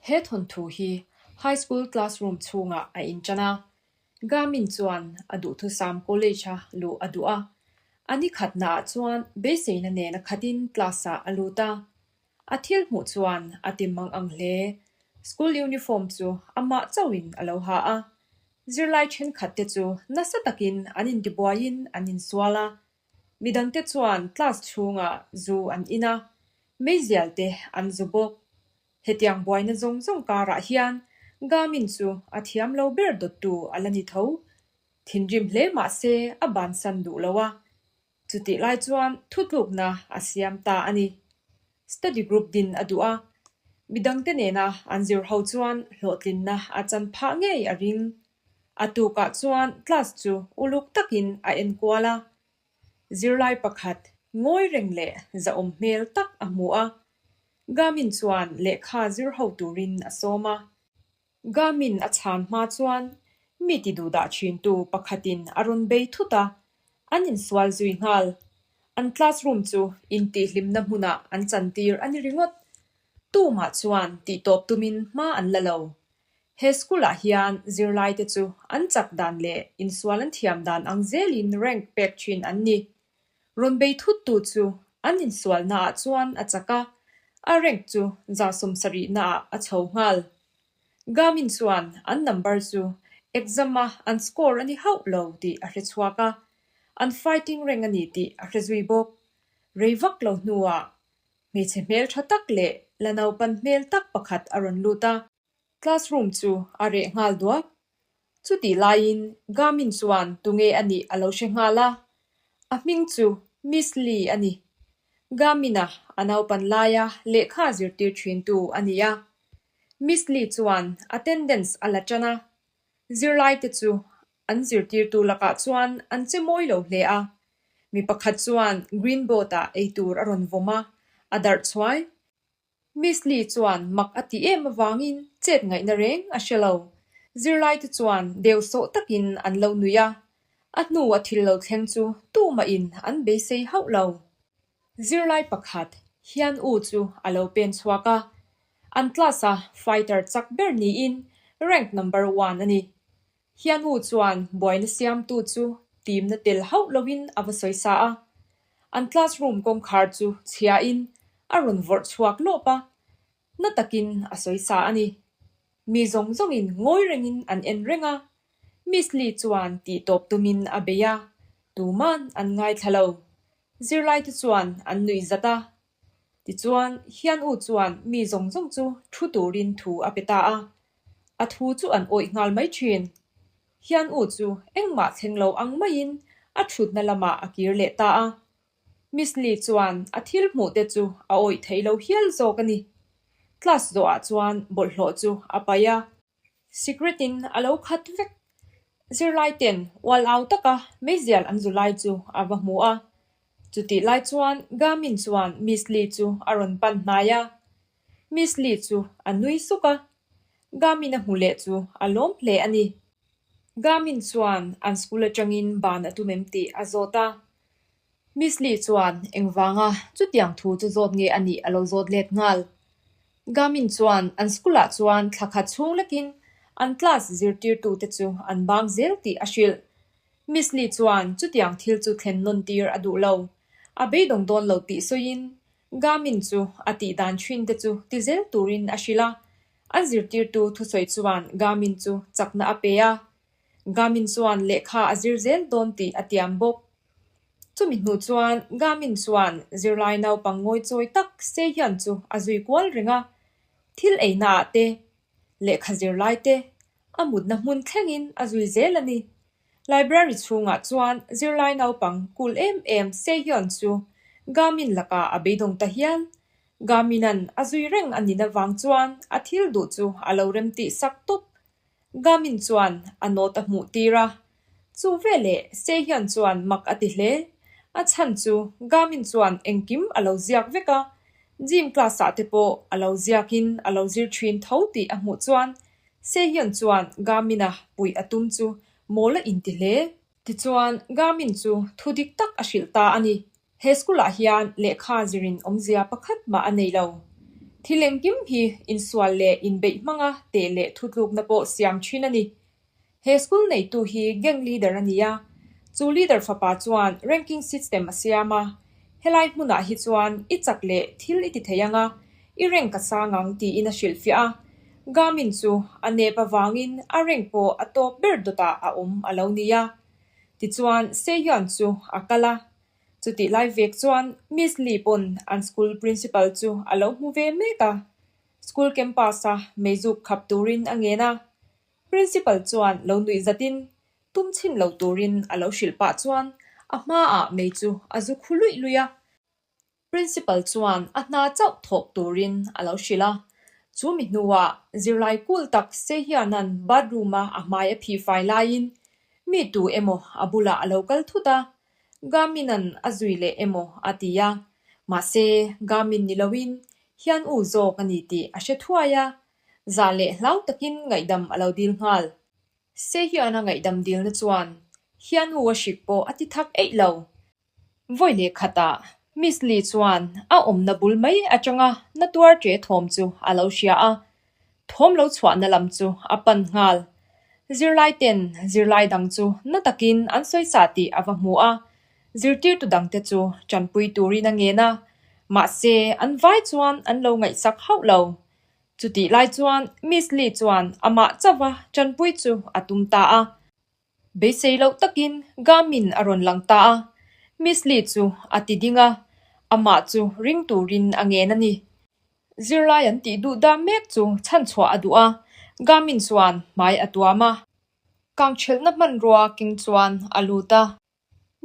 He thawnthu hi High School classroom chhungah a inṭan a, Gamin chuan a duhthusam college-a luh a duh a. A ni khatnaah chuan beiseina nena khatin class-ah a lut a. A thil hmuh chuan a ti mang ang hle. School uniform chu amah chauhin a lo ha a. Zirlai thenkhatte chu nasa takin an intibuaiin an insual a. Midangte chuan class chhungah zu an in a, meizial te an zu bawk. Hetiang buaina zawng zawng karah hian Gamin chu a thiam lo ber dawttu a la ni tho. Thinrim hle mah se a bansan duh lo a, chutih lai chuan thutlukna a siam ta a ni. Study group din a duh a, midangte nena an zir ho chuan hlawhtlinna a chan phah ngei a ring. A tukah chuan class chu uluk takin a enkual a, Zirlai pakhat ngawi reng leh zahawm hmel tak a hmu a, Gamin chuan lehkha zir ho turin a sawm a. Gamin a chhan hma chuan mi ti duhdah thintu pakhatin a rawn bei thut a, an insual zui nghal. An classroom chu intihhlimna hmunah an chantir a ni ringawt. Tumah chuan tihtawp tumin hma an la lo. He school-ah hian zirlaite chu an chak dan leh insual an thiam dan ang zelin rank pek thin an ni. Rawn bei thuttu chu an insualnaah chuan a chak a, a rank chu 70%naah a chho nghal. Gamin chuan an number chu exam-a an score a ni hauh lo tih a hre chhuak a, an fighting rank a ni tih a hre zui bawk. Rei vak lo hnuah hmeichhe hmel tha tak leh la naupan hmel tak pakhat a rawn lut a. Classroom chu a reh nghal duak. Chutih laiin Gamin chuan tunge a nih a lo hre nghal a, a hming chu Miss Lee a ni. Gamin-a a naupan laia lehkha zirtir thintu a ni a. Miss Lee chuan attendance a la tan a, zirlaite chu an zirtirtu lakah chuan an che mawi lo hle a. Mi pakhat chuan green board-ah eitur a rawn vawm a, a darh chhuai. Miss Lee chuan mak a ti em avangin chet ngaihna reng a hre lo. Zirlaite chuan deu sawh takin an lo nui a, a hnu a thil lo thleng chu tumahin an beisei hauh lo. Zirlai pakhat hian U chu a lo pen chhuak a, an class-a fighter chak ber niin rank number one a ni. Hian U chuan buaina siamtu chu timna tel hauh loin a va sawi sa a. An classroom kawngkhar chu chhiain a rawn vawrh chhuak lawp a, na takin a sawi sa a ni. Mi zawng zawngin ngawi rengin an en reng a, Miss Lee chuan tihtawp tumin a bei a, tuman an ngaithla lo. Zirlaite chuan an nuih zat a. Tichuan, Hian U chuan mi zawng zawng chu thu turin thu a pe ta a. A thu chu an awih nghal mai thin. Hian U chu engmah thleng lo ang maiin a thutna lamah a kir leh ta a. Miss Lee chuan a thil hmuh te chu a awih theih lo hial zawk a ni. Class zawhah chuan bawlhhlawh chu a paih a. Secret in a lo khat vek. Zirlai ten ual au taka meizial an zu lai chu a va hmu a. Chutih lai chuan Gamin chuan Miss Lee chu a rawn pan hnai a. Miss Lee chu a nui suk a. Gamin a hmu leh chu a lawm hle a ni. Gamin chuan an school atangin ban a tum em tih a zawt a. Miss Lee chuan engvanga chutiang thu chu zawt nge a nih a lo zawt let nghal. Gamin chuan an school ah chuan thla khat chhung lekin an class zirtirtute chu an bang zel tih a hrilh. Miss Lee chuan chutiang thil chu thlen nawn tir a duh lo. A beidawng dawn lo tih sawiin Gamin chu a tih dan thin te chu ti zel turin a hrilh a. An zirtirtu thusawi chuan Gamin chu chakna a pe a. Gamin chuan lehkha a zir zel dawn tih a tiam bawk. Chumi hnu chuan Gamin chuan zirlai naupang ngawichawi tak Sehyun chu a zui kual reng a, thil einaah te, lehkha zirlai te, a mutna hmun thlengin a zui zel a ni. Library chhungah chuan zirlai naupang kul em em Sehyun chu Gamin lakah a beidawng ta hial. Gamin-a'n a zui reng a nin avang chuan a thil duh chu a lo remtih sak tawp. Gamin chuan a note a hmuh tir a, chu veleh Sehyun chuan mak a ti hle. A chhan chu Gamin chuan engkim a lo ziak vek a, gym class ah te pawh a lo ziakin a lo zir thin tho tih a hmuh chuan Sehyun chuan Gamin-a puih a tum chu mawl a inti hle. Tichuan Gamin chu thu dik tak a hrilh ta a ni. He school ah hian lehkha zirin awmzia pakhat mah a nei lo. Thil engkim hi insual leh inbeih hmanga teh leh thutlukna pawh siam thin a ni. He school neitu hi gang leader a ni a, chu leader fapa chuan ranking system a siam a, helai hmunah hi chuan i chak leh thil i ti thei ang a, i rank a sang ang tiin a hrilhfiah a. Gamin chu a nep avangin a rank pawh a tawp ber dawtah a awm a lo ni a. Tichuan Sehyeon chu a kal a, Chutih lai vek chuan Miss Lee pawn an school principal chu a lo hmu ve mek a, school campus-a meizuk khap turin a ngen a. Principal chuan lo nuih zatin tum chhin lo turin a lo hrilh pah chuan a hmaah mei chu a zu khu luih luih a. Principal chuan a hna chauh thawk turin a lo hrilh a. Chu mi hnuah zirlai kul tak Sehiana'n bathroom-a a hmai a phih fai laiin mi tu emaw a bulah a lo kal thut a, Gamin-a'n a zui leh emaw a ti a, mahse Gamin ni loin hian u zawk a ni tih a hre thuai a, zah leh hlau takin ngaihdam a lo dil nghal. Sehian a ngaihdam dilna chuan hian u a hrik pawh a ti thak eih lo. Vawi leh khatah Miss Lee chuan a awmna bul mai atanga na tuar ṭe thawm chu a lo hria a, Thawm lo chhuahna lam chu a pan nghal. Zirlai ten zirlai dang chu na takin an sawi sa tih a va hmu a, zirtirtu dangte chu tanpui turin a ngen a, mahse an vai chuan an lo ngaihsak hauh lo. Chutih lai chuan Miss Lee chuan amah chauha tanpui chu a tum ta a. Beisei loh takin Gamin a rawn lang ta a, Miss Lee chu a ti ding a, amah chu ring turin a ngen a ni. Zirlai an tih duh dah mek chu chhanchhuah a duh a, Gamin chuan hmai a tuam a. Kangthelhna hmanrua keng chuan a lut a.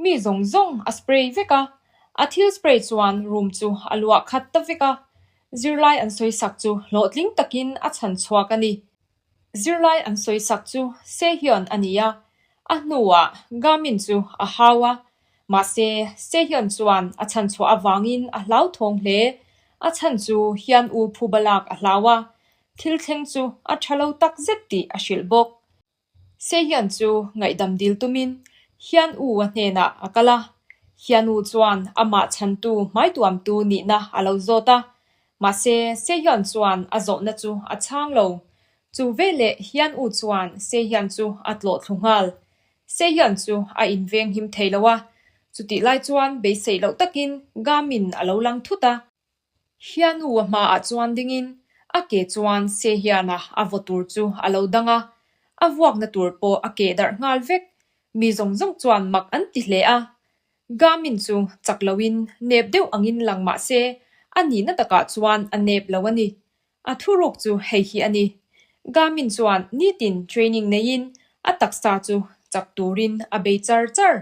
Mi zawng zawng a spray vek a, a thil spray chuan room chu a luah khat ta vek a, zirlai an sawisak chu hlawhtling takin a chhan chhuak a ni. Zirlai an sawisak chu Sehyeon a ni a, a hnuah Gamin chu a hau a, mahse Sehyeon chuan a chhan chhuah avangin a hlauthawng hle, a chhan chu hian u phuba lak a hlau a, thil thleng chu a tha lo takzet tih a hrilh bawk. Sehian chu ngaihdam dil tumin Hian U a hnenah a kal a, Hian U chuan amah chhantu hmaituamtu nihna a lo zawt a, mahse Sehian chuan a zawhna chu a chhang lo. Chu veleh Hian U chuan Sehian chu a tlawh thlu nghal. Sehian chu a inveng him thei lo a, chutih lai chuan beiseih loh takin Gamin a lo lang thut a. Hianu a hmaah chuan dingin a ke chuan Sehiana a vaw tur chu a lo dang a, a vuakna tur pawh a keh darh nghal vek. Mi zawng zawng chuan mak an ti hle a. Gamin chu chak loin nep deuh angin lang mah se a nihna takah chuan a nep lo a ni. A thuruk chu hei hi a ni. Gamin chuan nitin training neiin a taksa chu chak turin a bei char char.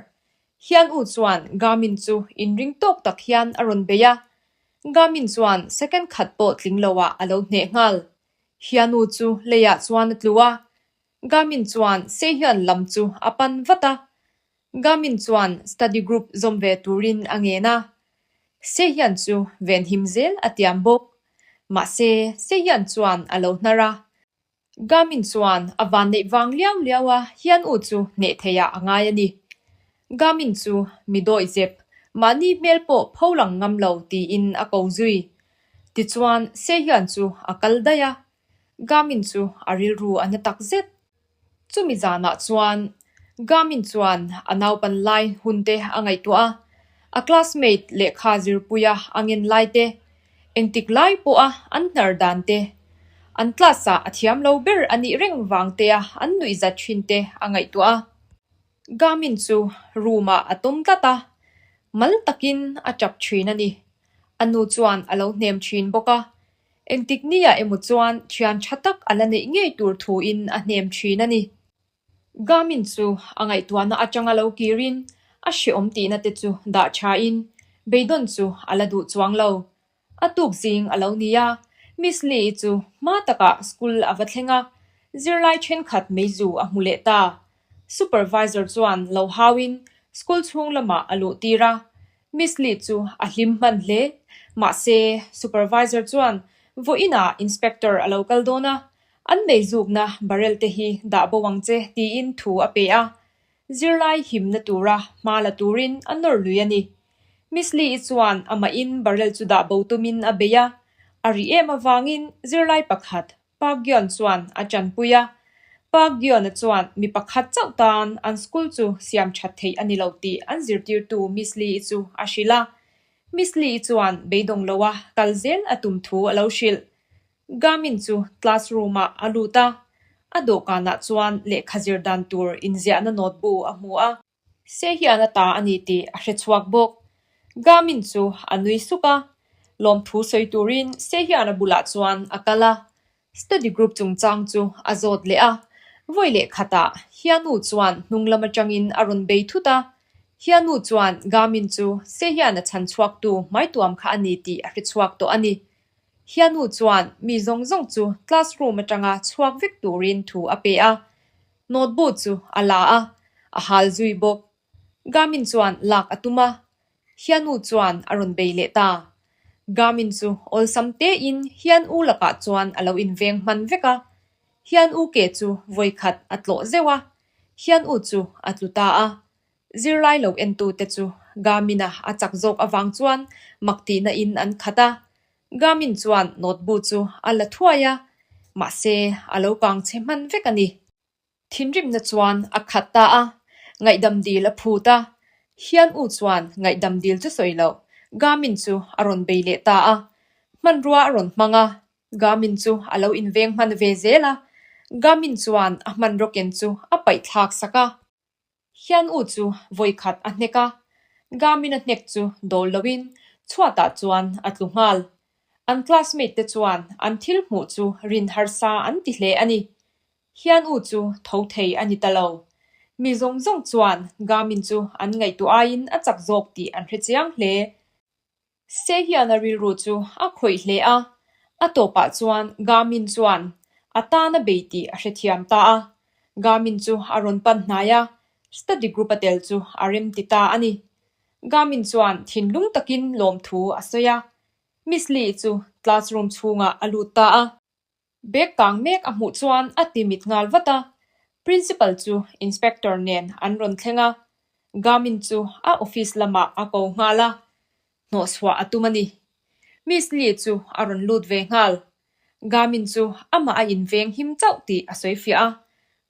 Hian u chuan Gamin chu inring tawk tak hian a rawn bei a, Gamin chuan second khat pawh tling lo ah a lo hneh nghal. Hian u chu leiah chuan a tlu a, Gamin chuan Sehyun lam chu a pan vat a. Gamin chuan study group zawm ve turin a ngen a, Sehyun chu venhim zel a tiam bawk. Mahse, Sehyun chuan a lo hnar a. Gamin chuan a van neih vang liau liau a hian u chu hneh theiah a ngai a ni. Gamin chu mi dawih zep, mahni hmel pawh pho lang ngam lo tiin a ko zui. Tichuan Sehyun chu a kal daih a, Gamin chu a rilru a na tak zet. Chumi zanah chuan Gamin chuan a naupan lai hun te a ngaihtuah a, a classmate lehkha zirpuia a ngen lai te, engtik lai pawha an hnar dan te, an class-ah a thiam lo ber a nih reng vang tea an nuihzat thin te a ngaihtuah a. Gamin chu room-ah a tawm tlat a, mal takin a tap thin a ni. A nu chuan a lo hnem thin bawk a, Engtik nia emaw chuan thian tha tak a la neih ngei tur thuin a hnem thin a ni. Gamin chu a ngaihtuahna atanga lo kirin a hreawm tihna te chu dah thain beidawn chu a la duh chuang lo. A tuk zing a lo ni a, Miss Lee-i chu hma takah school a va thleng a, zirlai thenkhat meizu a hmu leh ta. Supervisor chuan lo hauin school chhung lamah a luh tir a, Miss Lee chu a hlim hman hle. Mahse, supervisor chuan vawiinah inspector a lo kal dawn a, an meizukna barrel te hi dah bo ang che tiin thu a pe a. Zirlai himna tura hma la turin a nawr lui a ni. Miss Lee-i chuan amahin barrel chu dah bo tumin a bei a. A ri em avangin zirlai pakhat Park Gyeon chuan a ṭanpui a. Park Gyeon-a chuan mi pakhat chauh tan an school chu siam ṭhat theih a ni lo tih an zirtirtu Miss Lee-i chu a hrilh a. Miss Lee-i chuan beidawng loa kal zel a tum thu a lo hrilh. Gamin chu classroom-ah a lut a, a dawhkanah chuan lehkha zir dan tur inziahna note bu a hmu a. Se hian a ta a ni tih a hre chhuak bawk. Gamin chu a nui suk a, lawmthu sawi turin Se hian a bulah chuan a kal a. Study group chungchang chu a zawt leh a, vawi leh khatah Hianu chuan hnung lam atangin a rawn bei thut a. Hianu chuan Gamin chu Se hian a chhan chhuaktu hmaituam kha a ni tih a hre chhuak tawh a ni. Hianu chuan mi zawng zawng chu classroom atanga chhuak vek turin thu a pe a. Notebook chu a la a, a hal zui bawk. Gamin chuan lak a tum a, Hianu chuan a rawn bei leh ta. Gamin chu awlsam tein Hian-u lakah chuan a lo inveng hman vek a. Hian-u ke chu vawikhat a tlawh zeuh a, Hian-u chu a tlu ta a. Zirlai lo entute chu Gamin-a a chak zawk avang chuan mak tihna in an khat a. Gamin chuan notebook chu a la thuai a, mahse a lo kang chhe hman vek a ni. Thinrimna chuan a khat ta a, ngaihdam dil a phut a. Hian U chuan ngaihdam dil chu sawi loh, Gamin chu a rawn bei leh ta a. Hmanrua a rawn hmang a, Gamin chu a lo inveng hman ve zel a. Gamin chuan a hmanraw ken chu a paih thlak sak a. Hian U chu vawikhat a hnek a, Gamin a hnek chu dawl loin chhuatah chuan a tlu nghal. An classmate te chuan an thil hmuh chu rin harsa an ti hle a ni. Hian U chu tho thei a ni ta lo. Mi zawng zawng chuan Gamin chu an ngaihtuah aiin a chak zawk tih an hre chiang hle. Se hian a rilru chu a khawih hle a, a tawpah chuan Gamin chuan a tan a bei tih a hrethiam ta a. Gamin chu a rawn pan hnai a, study group a tel chu a rem ti ta a ni. Gamin chuan thinlung takin lawmthu a sawi a, Miss Lee chu classroom chhungah a lut ta a. Bag kang mek a hmuh chuan a ti mit nghal vat a, Principal chu Inspector nen an rawn thleng a, Gamin chu a office lamah a ko nghal a, hnawhchhuah a tum a ni. Miss Lee chu a rawn lut ve nghal. Gamin chu amah a inveng him chauh tih a sawi fiah a,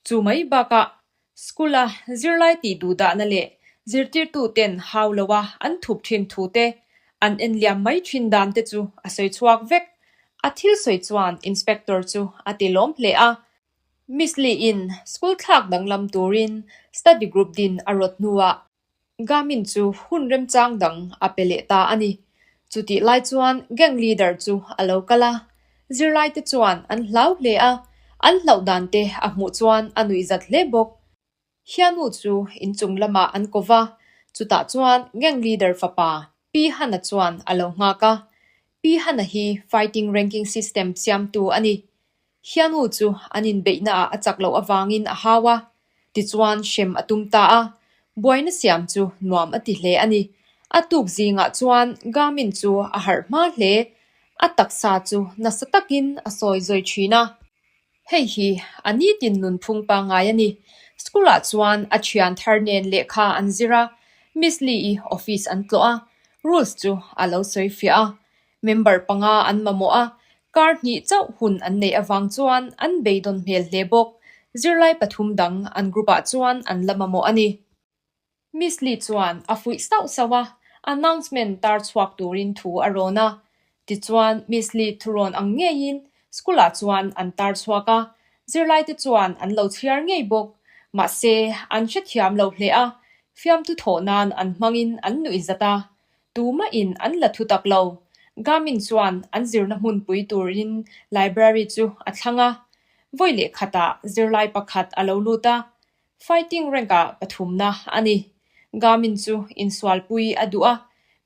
chu mai bakah School-a zirlai tih duhdahna leh zirtirtuten hau loa an thup thin thu te, an enliam mai thin dan te chu a sawi chhuak vek. A thil sawi chuan Inspector chu a ti lawm hle a. Miss Lee-in school thlak danglam turin study group din a rawt hnuah Gamin chu hun remchang dang a pe leh ta a ni. Chutih lai chuan gang leader chu a lo kal a, zirlaite chuan an hlau hle a, an hlauh dan te a hmuh chuan a nuih zat hle bawk. Hianu chu inchung lamah an ko va, chutah chuan gang leader fapa Pi Hana chuan a lo nghak a. Pi Hana hi fighting ranking system siamtu a ni. Hianu chu an inbeihnaah a chak loh avangin a hau a, tichuan hrem a tum ta a, buaina siam chu nuam a ti hle a ni. A tuk zingah chuan Gamin chu a harh hma hle, a taksa chu nasa takin a sawi zawi thin a. Hei hi a nitin nunphung pangngai a ni. School-ah chuan a thian thar nen lehkha an zir a, Miss Lee-i office an tlawh a, rules chu a lo sawi fiah a. Member panga an mamawh a, kar hnih chauh hun an neih avang chuan an beidawn hmel hle bawk. Zirlai pathum dang an group ah chuan an la mamawh a ni. Miss Lee chuan a fuih sauh sauh a, announcement tar chhuak turin thu a rawn a. Tichuan Miss Lee thurawn ang ngeiin school ah chuan an tar chhuak a, zirlaite chuan an lo chhiar ngei bawk. Mahse, an hrethiam lo hle a, fiamthu thawh nan an hmangin an nuih zat a. Tumahin an la thu tak lo. Gamin chuan an zirna hmunpui turin library chu a thlang a. Vawi leh khatah zirlai pakhat a lo lut a, fighting rank-ah pathumna a ni. Gamin chu insualpui a duh a,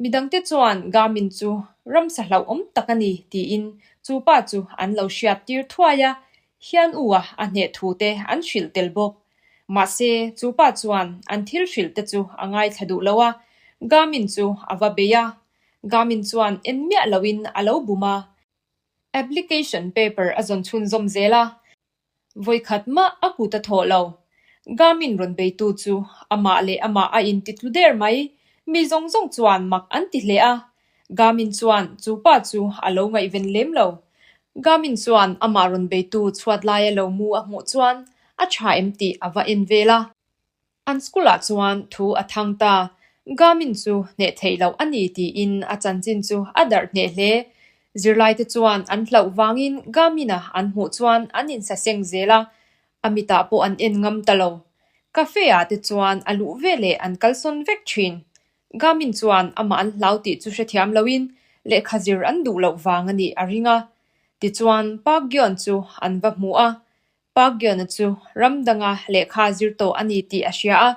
midangte chuan Gamin chu ramsa hlauhawm tak a ni tiin chu pa chu an lo hriat tir thuai a, hian u-a a hneh thu te an hrilh tel bawk. Mahse, chu pa chuan an thil hrilh te chu a ngaithla duh lo a, Gamin chu a va bei a. Gamin chuan en miah loin a lo bum a. Application paper a zawn chhunzawm zel a, vawikhat mah a kut a thawh lo. Gamin rawn beitu chu amah leh amah a intitlu der mai. Mi zawng zawng chuan mak an ti hle a. Gamin chuan chu pa chu a lo ngaihven lem lo. Gamin chuan amah rawn beitu chhuat laia lo mu a hmuh chuan a tha em tih a va en vel a. An school-ah chuan thu a thang ta. Gamin chu hneh theih loh a ni tiin a chanchin chu a darh hneh hle. Zirlaite chuan an hlauh vangin Gamin-a an hmuh chuan an insaseng zel a, a mitah pawh an en ngam ta lo. Cafe-ah te chuan a luh veleh an kalsawn vek thin. Gamin chuan amah an hlau tih chu hrethiam loin lehkha zir an duh loh vang a nih a ring a. Tichuan Park Gyeon chu an va hmu a, Park Gyeon-a chu ram danga lehkha zir tawh a ni tih a hria a.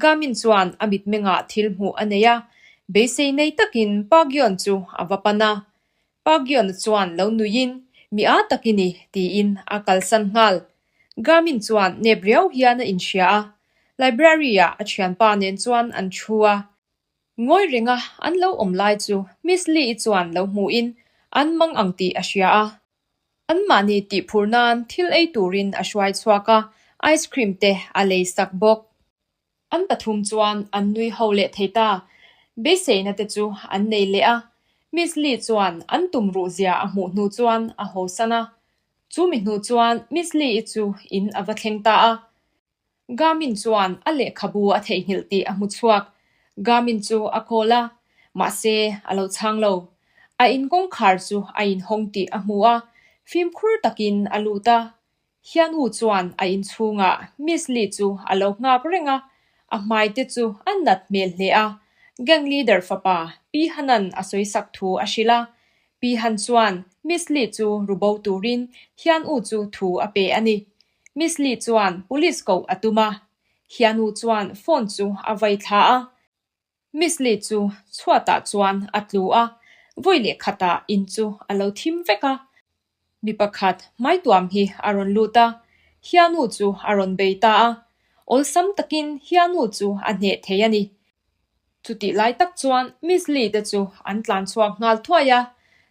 Gamin chuan a mitmengah thil hmuh a nei a, beisei nei takin Park Gyeon chu a va pan a. Park Gyeon-a chuan lo nuiin, Mi a tak i ni, tiin a kalsan nghal. Gamin chuan nep riau hian a inhria a, library-ah a thianpa nen chuan an thu a. Ngawi renga an lo awm lai chu Miss Lee-i chuan lo hmuhin an mang ang tih a hria a. Anmahni tih phur nan thil ei turin a hruai chhuak a, ice cream te a lei sak bawk. An pathum chuan an nui ho leh thei ta. Beiseina te chu an nei leh a. Miss Lee chuan an tum ruh zia a hmuh hnu chuan a hawsan a. Chu mi hnu chuan Miss Lee-i chu in a va thleng ta a. Garmin chuan a lehkhabu a theihnghilh tih a hmu chhuak. Garmin chu a call a, mahse a lo chhang lo. A in kawngkhar chu a inhawng tih a hmu a, fimkhur takin a lut a. Hianu chuan a inchhungah Miss Lee chu a lo nghak reng a, a hmai te chu a nat hmel hle a. Gang leader fapa Pi Hanan a sawisak thu a hrilh a. Pi Han chuan Miss Lee chu rubo turin Hianu chu thu a pe a ni. Miss Lee chuan police koh a tum a, Hianu chuan phone chu a vai thla a. Miss Lee chu chhuatah chuan a tlu a, vawi leh khatah in chu a lo thim vek a. Mi pakhat hmaituam hi a rawn lut a, Hianu chu a rawn bei ta a. Awlsam takin Hianu chu a hneh thei a ni. Chutih lai tak chuan Miss Lee te chu an tlan chhuak nghal thuai a,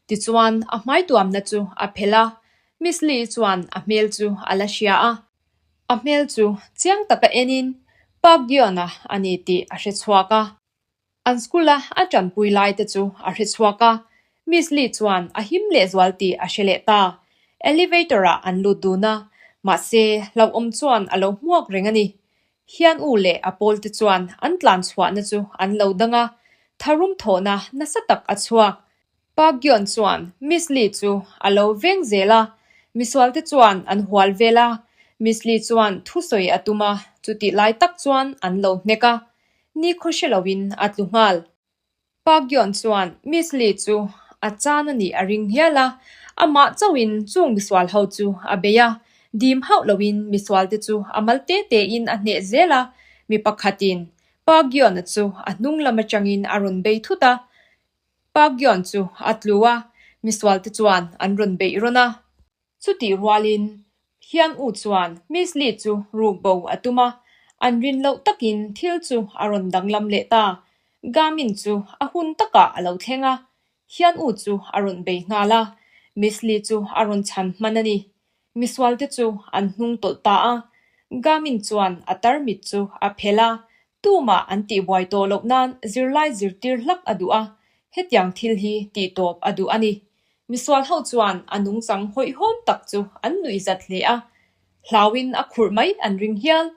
tichuan a hmaituamna chu a phelh a, Miss Lee chuan a hmel chu a la hria a. A hmel chu chiang taka enin Park Gyeon-a a ni tih a hre chhuak a. An school-a a tanpui lai te chu a hre chhuak a, Miss Lee chuan a him lehzual tih a hre leh ta. Elevator-ah an lut dun a, mahse hlauhawm chuan a lo hmuak reng a ni. Hian u leh a pawl te chuan an tlan chhuahna chu an lo dang a, tharum thawhna nasa tak a chhuak. Park Gyeon chuan Miss Lee chu a lo veng zel a, misual te chuan an hual vel a, Miss Lee chuan thusawi a tum a, chutih lai tak chuan an lo hnek a, nikhaw hre loin a tlu nghal. Park Gyeon chuan Miss Lee chu a chan a nih a ring hial a, amah chauhin chung misual ho chu a bei a, dim hauh loin misual te chu a mal te tein a hneh zel a, mi pakhatin Park Gyeon-a chu a hnung lam atangin a rawn bei thut a, Park Gyeon chu a tlu a, misual te chuan an rawn beih rawn a. Chutih rualin Hian U chuan Miss Lee chu ruk bo a tum a, an rin loh takin thil chu a rawn danglam leh ta. Gamin chu a hun takah a lo thleng a, Hian U chu a rawn bei nghal a, Miss Lee chu a rawn chhan hman a ni. Misualte chu an hnung tawlh ta a, Gamin chuan a tarmit chu a phelh a, Tumah an tihbuai tawh loh nan zirlai zirtir hlak a duh a, hetiang thil hi tihtawp a duh a ni. Misual ho chuan a nungchang hawihhawm tak chu an nuihzat hle a, hlauin a khurh mai an ring hial.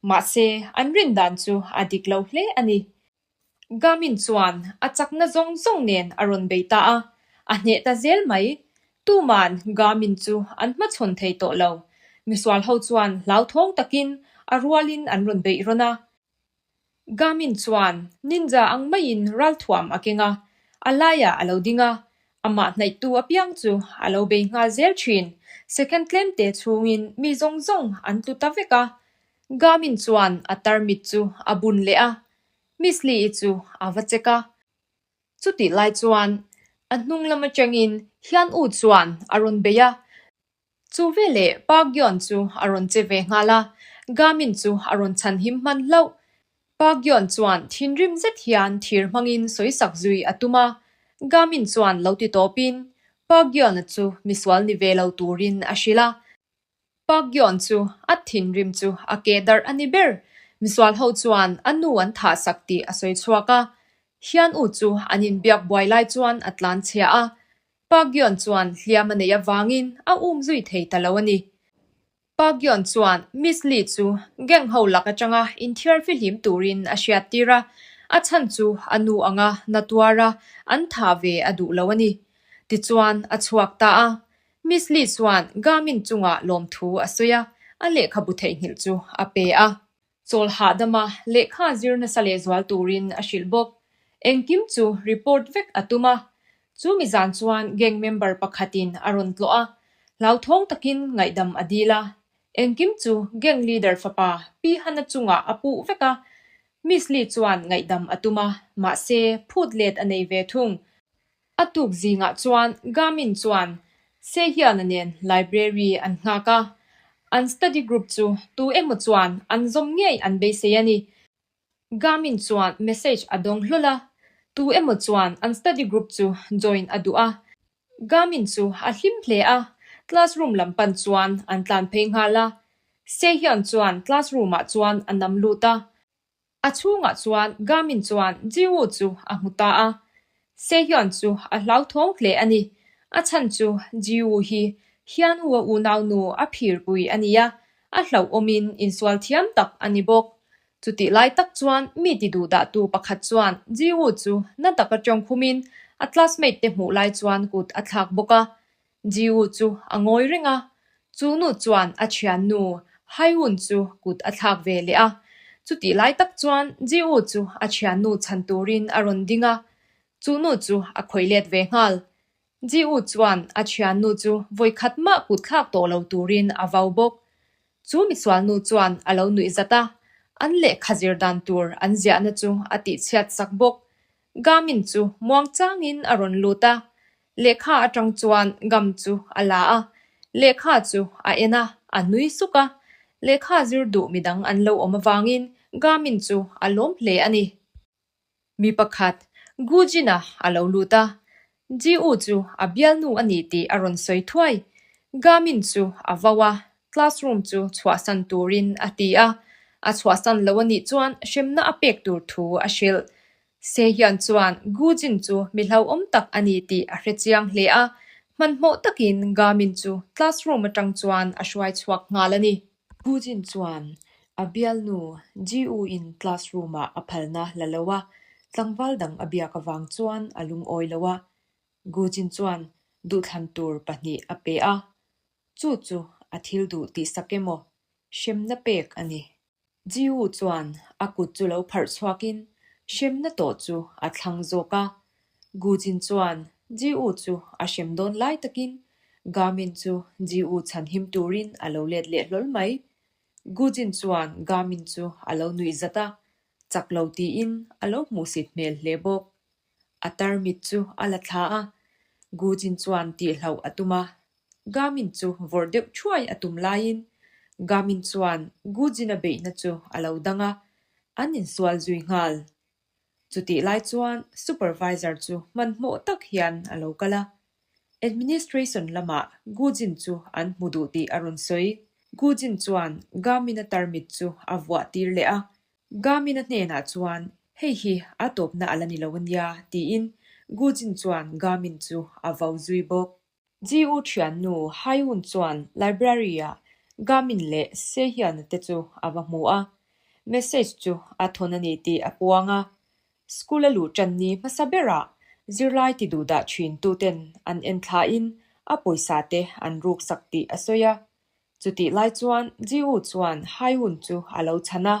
Mahse, an rin dan chu a dik lo hle a ni. Gamin chuan a chakna zawng zawng nen a rawn bei ta a, a hneh ta zel mai. Tuman Gamin chu an hmachhawn thei tawh lo. Misual ho chuan hlauthawng takin a rualin an rawn beih rawn a. Gamin chuan ninja ang maiin ralthuam a keng a, a laiah a lo ding a, amah hnaihtu apiang chu a lo bei nghal zel thin. Second tlemte chhungin mi zawng zawng an tlu ta vek a. Gamin chuan a tarmit chu a bun leh a, Miss Lee-i chu a va check a. Chutih lai chuan a hnung lam atangin Hian U chuan a rawn bei a, chu veleh Park Gyeon chu a rawn che ve nghal a, Gamin chu a rawn chhan him hman hlauh. Park Gyeon chuan thinrim zet hian thir hmangin sawisak zui a tum a, Gamin chuan lo ti tawpin Park Gyeon-a chu misual ni ve lo turin a hrilh a. Park Gyeon chu a thinrim chu a keh darh a ni ber. Misual ho chuan a nu an thah sak tih a sawi chhuak a. Hian-u chu an inbiak buai lai chuan a tlan chhia a, Park Gyeon chuan hliam a neih avangin a um zui thei ta lo a ni. Park Gyeon chuan Miss Lee chu gang ho lak atanga inthiar fihlim turin a hriat tir a, a chhan chu a nu anga na tuara an thah ve a duh lo a ni. Tichuan a chhuak ta a, Miss Lee chuan Gamin chungah lawmthu a sawi a, a lehkhabu theihnghilh chu a pe a. Chawl hahdama lehkha zir nasa lehzual turin a hrilh bawk. Engkim chu report vek a tum a. Chu mi zan chuan gang member pakhatin a rawn tlawh a, hlauthawng takin ngaihdam a dil a. Engkim chu gang leader fapa Pi Hana chungah a puh vek a. Miss Lee chuan ngaihdam a tum a, mahse phut let a nei ve thung. A tuk zingah chuan Gamin chuan Sehiana nen library an nghak a, an study group chu tu emaw chuan an zawm ngei an beisei a ni. Gamin chuan message a dawng hlawl a, tu emaw chuan an study group chu join a duh a. Gamin chu a hlim hle a, classroom lam pan chuan an tlan phei nghal a. Sehian chuan classroom ah chuan a nam lut a, A chhungah chuan Gamin chuan Jiwoo chu a hmu ta a. Sehyun chu a hlauthawng hle a ni. A chhan chu Jiwoo hi Hyunwoo-a unaunu a phirpui a ni a, a hlauhawmin insual thiam tak a ni bawk. Chutih lai tak chuan mi ti duhdahtu pakhat chuan Jiwoo chu na taka tawngkhumin a classmate te hmuh lai chuan kut a thlak bawk a. Jiwoo chu a ngawi reng a, chu nu chuan a thiannu Haeun chu kut a thlak ve leh a. Chutih lai tak chuan Jiwoo chu a thiannu chhan turin a rawn ding a, chu nu chu a khawih let ve nghal. Jiwoo chuan a thiannu chu vawikhat mah kut thlak tawh lo turin a vau bawk. Chu misualnu chuan a lo nuih zat a, an lehkha zir dan tur an ziahna chu a tihchhiat sak bawk. Gamin chu muangchangin a rawn lut a, Lehkha atang chuan gam chu a la a, lehkha chu a en a, a nui suk a. Lehkha zir duh midang an lo awm avangin Gamin chu a lawm hle a ni. Mi pakhat, Gu Jin-a a lo lut a, Ji-u chu a bialnu a ni tih a rawn sawi thuai. Gamin chu a vau a, classroom chu chhuahsan turin a ti a, a chhuahsan lo a nih chuan hremna a pek tur thu a hrilh. Sehyun chuan Gu Jin chu mi hlauhawm tak a ni tih a hre chiang hle a, hmanhmawh takin Gamin chu classroom atang chuan a hruai chhuak nghal a ni. Gu Jin chuan a bialnu Ji U in classroom ah a phalna la lo a, tlangval dang a biak avang chuan a lungawi lo a. Gu Jin chuan duhthlan tur pahnih a pe a, chu chu a thil duh tihsak emaw hremna pek a ni. Jiu chuan a kut chu lo pharh chhuakin hremna tawh chu a thlang zawk a. Gu Jin chuan Jiu chu a hrem dawn lai takin Gamin chu Jiu chhanhim turin a lo let leh hlawl mai. Gu Jin chuan Gamin chu a lo nuih zat a, chak lo tiin a lo hmuhsit hmel hle bawk. A tarmit chu a la thla a, Gu Jin chuan tihhlauh a tum a. Gamin chu vawrh deuh thuai a tum laiin Gamin chuan Gu Jin-a beihna chu a lo dang a, an insual zui nghal. Chutih lai chuan supervisor chu hmanhmawh tak hian a lo kal a, administration lamah Gu Jin chu an hmu duh tih a rawn sawi. Gu Jin chuan Gamin-a tarmit chu a vuah tir leh a, Gamin-a hnenah chuan hei hi a tawpna a la ni lo ania tiin Gu Jin chuan Gamin chu a vau zui bawk. Ji-u thiannu Hae-un chuan library-ah Gamin leh Sehyun-a te chu a va hmu a, message chu a thawn a ni tih a puang a. School a luh tan ni hmasa berah zirlai ti duhdah thin tuten an en thlain a pawisa te an ruksak tih a sawi a. Chutih lai chuan Ji-u chuan Hae-un chu a lo chhan a,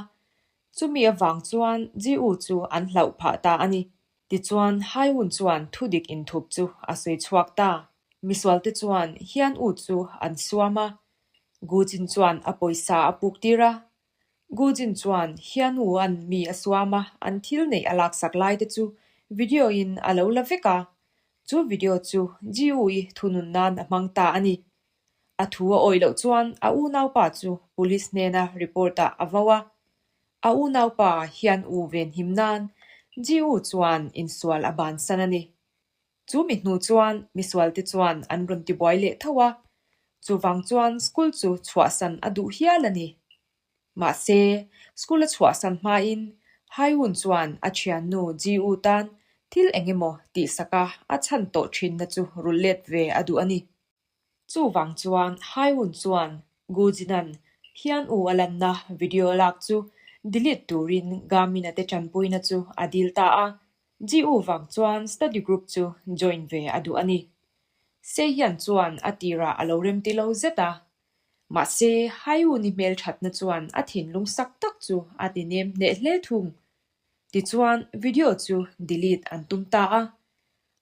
chumi avang chuan Ji-u chu an hlauh phah ta a ni. Tichuan, Hae-un chuan thudik inthup chu a sawi chhuak ta. Misualte chuan Hian-u chu an suam a, Gu Jin chuan a pawisa a puk tir a. Gu Jin chuan Hian-u-an mi a suam a, an thil neih a laksak lai te chu video-in a lo la vek a. Chu video chu Ji-u-i thunun nan a hmang ta a ni. A thu a awih loh chuan a unaupa chu police hnena report-ah a vo a. A unaupa hian u venhim nan Ji-u chuan insual a bansan a ni. Chu mi hnu chuan misualte chuan an rawn tibuai leh tho a, chuvang chuan school chu chhuahsan a duh hial a ni. Mahse, school a chhuahsan hmain Haeun chuan a thiannu Ji-woo tan thil eng emaw tihsaka a chhan tawh thinna chu rulh let ve a duh a ni. Chuvang chuan Haeun chuan Gu Jin-a'n Hyun-woo a lanna video lak chu delete turin Gamin-a te tanpuina chu a dil ta a. Ji-woo vang chuan study group chu join ve a duh a ni. Sehyun chuan a tirah a lo remti lo zet a. Mahse, Haeun-i hmelthatna chuan a thinlung sak tak chu a ti nem hneh hle thung. Tichuan, video chu delete an tum ta a.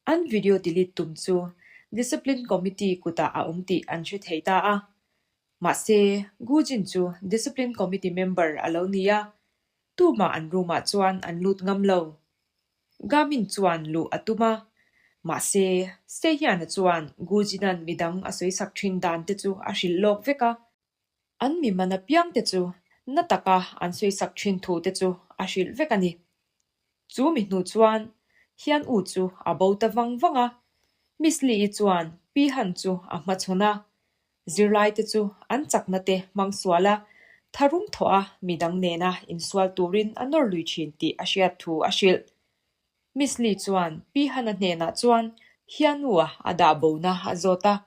An video delete tum chu Discipline Committee kutah a awm tih an hre thei ta a. Mahse, Gu Jin chu Discipline Committee member a lo ni a, tumah an room-ah chuan an lut ngam lo. Gamin chuan luh a tum a, mahse, Sehyana chuan Gu Jin-a'n midang a sawisak thin dan te chu a hrilh lawk vek a. An mi man apiang te chu na taka an sawisak thin thu te chu a hrilh vek a ni. Chu mi hnu chuan Hian U chu a bo ta vang vang a, Miss Lee-i chuan Pi Han chu a hmachhawn a, zirlai te chu an chakna te hmang sual a, tharum thawh a midang nena insual turin a nawr lui thin tih a hriat thu a hrilh. Miss Lee chuan Pi Han-a hnenah chuan Hian U-a a dah bona a zawt a.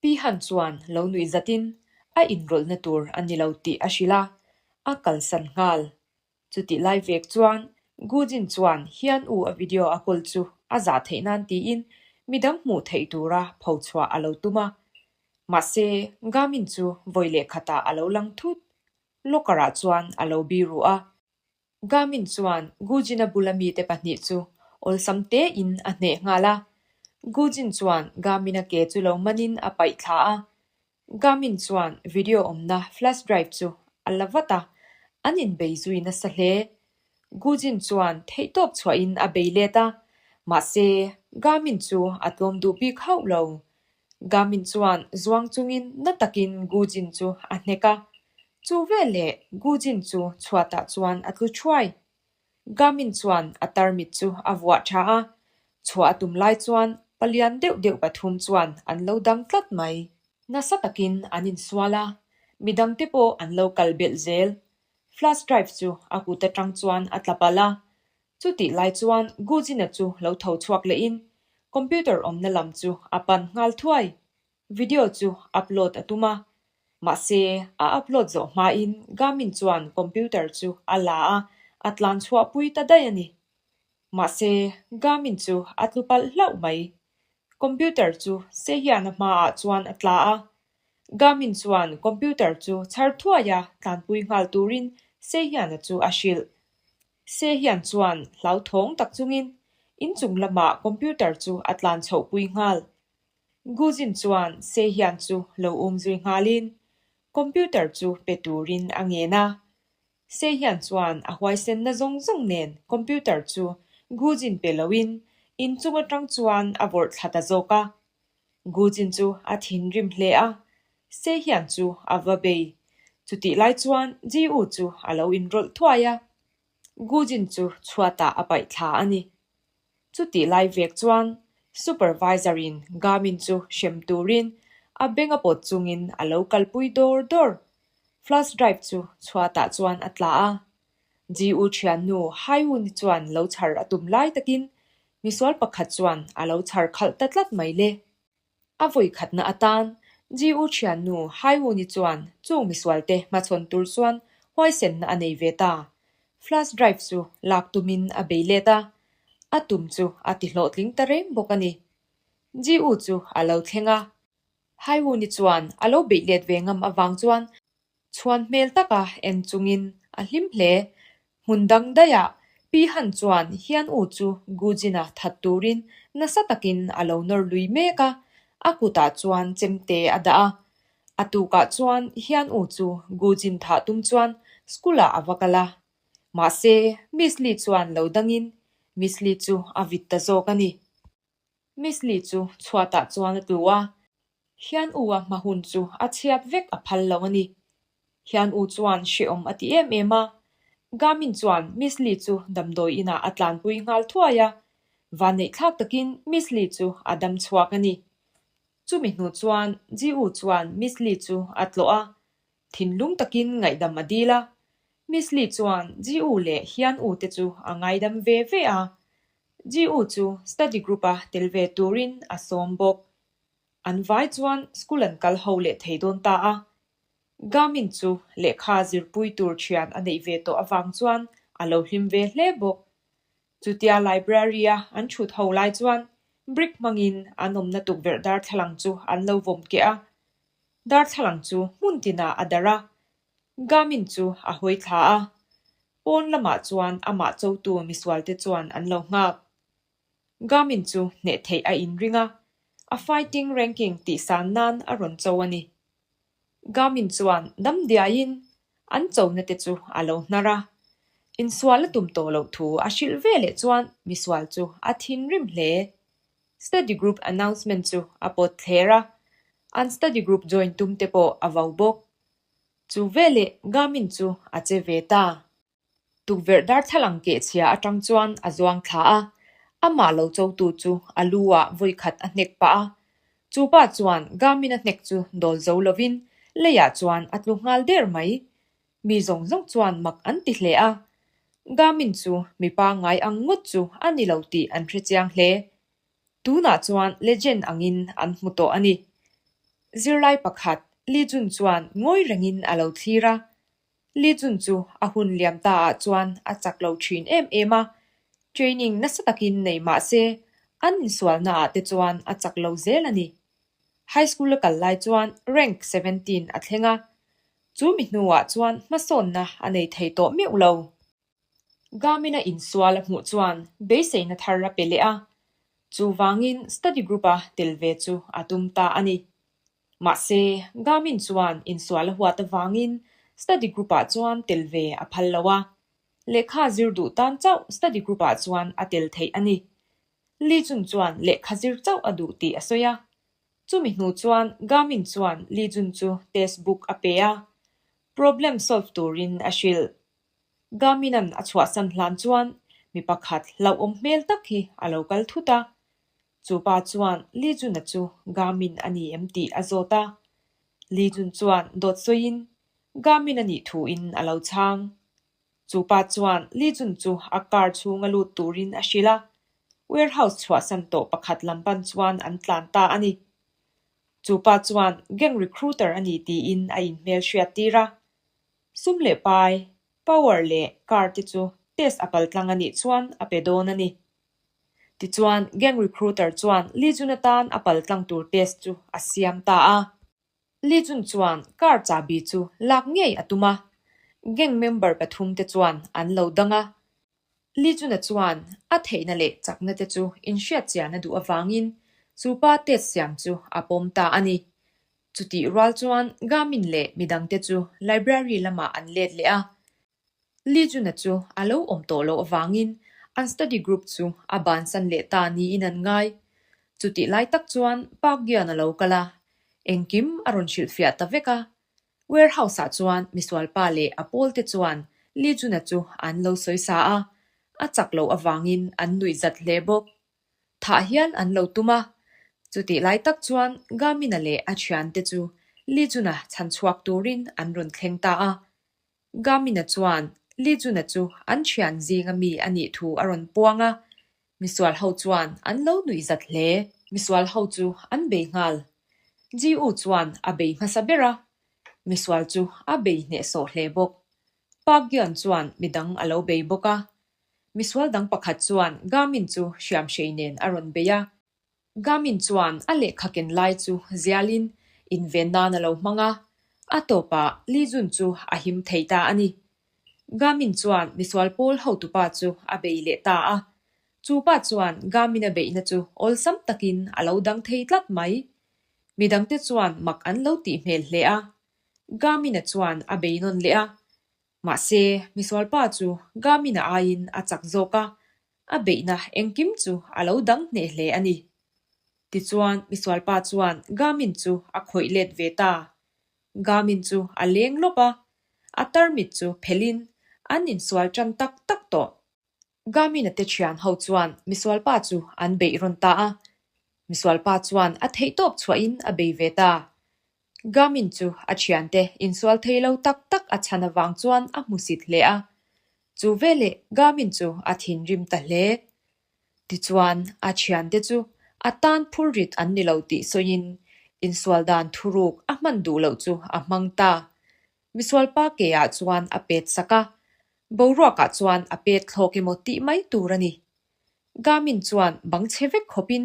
Pi Han chuan lo nuih zatin a inrawlhna tur a ni lo tih a hrilh a, a kalsan nghal. Chutih lai vek chuan Gu Jin chuan Hian U a video a kawl chu a zah theih nan tiin midang hmuh theih tura pho chhuah a lo tum a. Mahse, Gamin chu vawi leh khatah a lo lang thut. Locker ah chuan a lo biru a. Gamin chuan Gu Jin-a bula mite pahnih chu awlsam tein a hneh nghal a. Gu Jin chuan Gamin-a ke chu lo manin a paih thla a. Gamin chuan video awmna flash drive chu a la vat a, an inbei zui nasa hle. Gu Jin chuan theihtawp chhuahin a bei let a, mahse Gamin chu a tlawm duh bik hauh lo. Gamin chuan zuang chungin na takin Gu Jin chu a hnek a, chu veleh Gu Jin chu chhuatah chuan a tlu thuai. Gamin chuan a tarmit chu a vuah tha a, chhuah a tum lai chuan palian deuh deuh pathum chuan an lo dang tlat mai. Nasa takin an insual a, midangte pawh an lo kal belh zel. Flash drive chu a kut atang chuan a tla palh a, Chutih lai chuan Gujina chu lo tho chhuak lehin computer awmna lam chu a pan nghal thuai. Video chu upload a tum a, mahse a upload zawh hmain Gamin chuan computer chu a la a, a tlan chhuahpui ta daih a ni. Mahse Gamin chu a tlu palh hlauh mai. Computer chu Sehiana hmaah chuan a tla a, Gamin chuan computer chu chhar thuai a tlanpui nghal turin Sehiana chu a hrilh. Se hian chuan hlauthawng tak chungin inchung lamah computer chu a tlan chhohpui nghal. Gujin chuan Se hian chu lo um zui nghalin computer chu pe turin a ngen a. Se hian chuan a huaisenna zawng zawng nen computer chu Gujin pe loin inchung atang chuan a vawrh thla ta zawk a. Gujin chu a thinrim hle a, Se hian chu a va bei. Chutih lai chuan Ji-u chu a lo inrawlh thuai a, Gujin chu chhuatah a paih thla a ni. Chutih lai vek chuan Supervisor-in Gamin chu hrem turin a beng a pawt chungin a lo kalpui dawr dawr. Flash drive chu chhuatah chuan a tla a, Ji-u thiannu Hai-un chuan lo chhar a tum lai takin misual pakhat chuan a lo chhar khalh ta tlat mai le. A vawi khatna atan Ji-u thiannu Hai-un-i chuan chung misualte hmachhawn tur chuan huaisenna a nei ve ta. Flash drive chu lak tumin a bei let a, a tum chu a ti hlawhtling ta reng bawk a ni. Ji-u chu a lo thleng a, Hai-un-i chuan a lo beih let ve ngam avang chuan Chhuan hmel taka en chungin a hlim hle. Hmun dang daihah Pi Han chuan Hian U chu Gujin-a that turin nasa takin a lo nawr lui mek a, a kutah chuan chemte a dah a. A tukah chuan Hian U chu Gujin thah tum chuan school-ah a va kal a. Mahse, Miss Lee chuan lo dangin Miss Lee chu a vit ta zawk a ni. Miss Lee chu chhuatah chuan a tlu a, Hian U a hma hun chu a chhiat vek a phal lo a ni. Hian U chuan hrehawm a ti em em a, Gamin chuan Miss Lee chu damdawi inah a tlanpui nghal thuai a, vanneih thlak takin Miss Lee chu a dam chhuak a ni. Chumi hnu chuan Ji U chuan Miss Lee chu a tlawh a, thinlung takin ngaihdam a dil a. Miss Lee chuan Ji-u leh Hian-u te chu a ngaidam ve ve a, Ji-u chu study group-a tel ve turin a sawm bawk. An vai chuan school an kal ho leh thei dawn ta a. Gamin chu lehkha zirpui tur thian a neih ve tawh avang chuan a lo hlim ve hle bawk. Chutia library-a an thut ho lai chuan brick hmangin an awmna tukverh darthlalang chu an lo vawm keh a. Darthlalang chu hmun tinah a darh a, Gamin chu a hawi thla a. Pawn lamah chuan amah chotu misualte chuan an lo nghak. Gamin chu hneh theih a inring a, a fighting ranking tihsan nan a rawn cho a ni. Gamin chuan dam diaiin an chona te chu a lo hnar a, insual a tum tawh loh thu a hrilh ve leh chuan misual chu a thinrim hle. Study group announcement chu a pawt thler a, an study group join tum te pawh a vo bawk. Chu veleh Gamin chu a che ve ta. Tukverh darthlalang kehchhia atang chuan a zuang thla a, amah lo chotu chu a lu ah vawi khat a hnek pah a. Chu pa chuan Gamin a hnek chu dawl zo lovin leiah chuan a tlu nghal der mai. Mi zawng zawng chuan mak an ti hle a. Gamin chu mi pangngai ang ngawt chu a ni lo tih an hrechiang hle. Tunah chuan legend angin an hmu tawh a ni. Zirlai pakhat Li Jun chuan ngawi rengin a lo thlir a. Li Jun chu a hun liam ta ah chuan a chak lo thin em em a, training nasa takin nei mah se an insualna ah te chuan a chak lo zel a ni. High school a kal lai chuan rank 17 a thleng a, chu mi hnuah chuan hmasawnna a nei thei tawh meuh lo. Garmin-a insual a hmuh chuan beiseina thar a pe leh a, chuvangin study group-a tel ve chu a tum ta a ni. Mahse, Garmin chuan insual a huat avangin study group-ah chuan tel ve a phal lo a, lehkha zir duh tan chauh study group-ah chuan a tel theih a ni. Li Jun chuan lehkha zir chauh a duh tih a sawi a. Chumi hnu chuan Garmin chuan Li Jun chu test book a pe a, problem solve turin a hrilh. Garmin-a'n a chhuahsan hlan chuan mi pakhat hlauhawm hmel tak hi a lo kal thut a. Chu pa chuan Li Jun-a chu Garmin a ni em tih a zawt a. Li Jun chuan dawt sawiin Garmin a nih thuin a lo chhang. Chu pa chuan Li Jun chu a car chhunga lut turin a hrilh a, warehouse chhuahsan tawh pakhat lam pan chuan an tlan ta a ni. Chu pa chuan gang recruiter a ni tiin a inhmelhriat tir a. Sum leh pai, power leh car te chu test a paltlang a nih chuan a pe dawn a ni. Tichuan, gang recruiter chuan Li Jun atan a paltlang tur test chu a siam ta a. Li Jun chuan car chahbi chu lak ngei a tum a, gang member pathum te chuan an lo dang a. Li Jun-a chuan a theihna leh chakna te chu inhriatchian a duh avangin chu pa test siam chu a pawm ta a ni. Chutih rual chuan Gamin leh midangte chu library lamah an let leh a. Li Jun-a chu a lo awm tawh loh avangin an study group chu a bansan leh ta niin an ngai. Chutih lai tak chuan Park Gyeon a lo kal a, engkim a rawn hrilhfiah ta vek a. Warehouse-ah chuan misualpa leh a pawlte chuan Li Jun-a chu an lo sawi sa a, a chak loh avangin an nuihzat hle bawk. Thah hian an lo tum a, chutih lai tak chuan Gamina leh a thiante chu Li Jun-a chhan chhuak turin an rawn thleng ta a. Gamina chuan Li Jun-a chu an thian zinga mi a nih thu a rawn puang a, misual ho chuan an lo nuihzat hle. Misual ho chu an bei nghal. Ji-u chuan a bei hmasa ber a, misual chu a bei hnehsawh hle bawk. Park Gyeon chuan midang a lo bei bawk a, Misual dang pakhat chuan Gamin chu hriamhrei nen a rawn bei a. Gamin chuan a lehkha ken lai chu zialin inven nan a lo hmang a, a tawpah Li Jun chu a him thei ta a ni. Gamin chuan misual pawl hotupa chu a bei leh ta a. Chu pa chuan Gamin a beihna chu awlsam takin a lo dang thei tlat mai. Midangte chuan mak an lo tih hmel hle a. Gamin-a chuan a bei nawn leh a. Mahse, misualpa chu Garmin-a aiin a chak zawk a, a beihna engkim chu a lo dang hneh hle a ni. Tichuan, misualpa chuan Garmin chu a khawih let ve ta. Garmin chu a leng lawp a, a tarmit chu phelhin an insual tan tak tak tawh. Garmin-a te thian ho chuan misualpa chu an beih rawn ta a, misualpa chuan a theihtawp chhuahin a bei ve ta. Gamin chu a thiante insual thei lo tak tak a chhan avang chuan a hmusit hle a. Chu veleh Gamin chu a thinrim ta hle. Tichuan, a thiante chu a tan phurrit an ni lo tih sawiin insual dan thuruk a hman duh loh chu a hmang ta. Misualpa ke ah chuan a pet sak a, boruakah chuan a pet thlawk emaw tih mai tur a ni. Gamin chuan bang chhe vek khawpin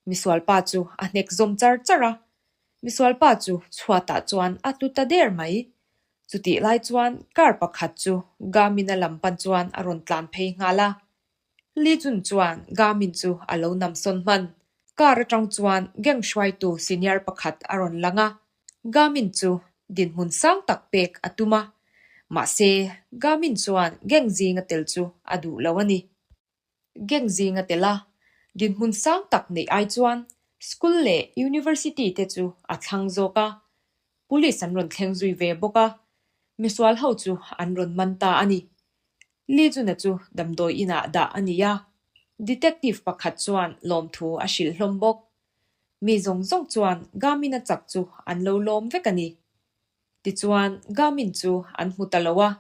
misualpa chu a hnek zawm char char a, misualpa chu chhuatah chuan a tlu ta der mai. Chutih lai chuan car pakhat chu Gamin-a lam pan chuan a rawn tlan phei nghal a. Li Jun chuan Gamin chu a lo nam sawn hman. Car atang chuan gang hruaitu senior pakhat a rawn lang a, Gamin chu dinhmun sang tak pek a tum a. Mahse, Gamin chuan gang zinga tel chu a duh lo a ni. Gang zinga tel a, dinhmun sang tak neih ai chuan school leh university te chu a thlang zawk a. Police an rawn thleng zui ve bawk a, misual ho chu an rawn man ta a ni. Li Juna chu damdawi inah dah a ni a, detective pakhat chuan lawmthu a hrilh hlawm bawk. Mi zawng zawng chuan Gamin-a chak chu an lo lawm vek a ni. Tichuan Gamin chu an hmu ta lo a,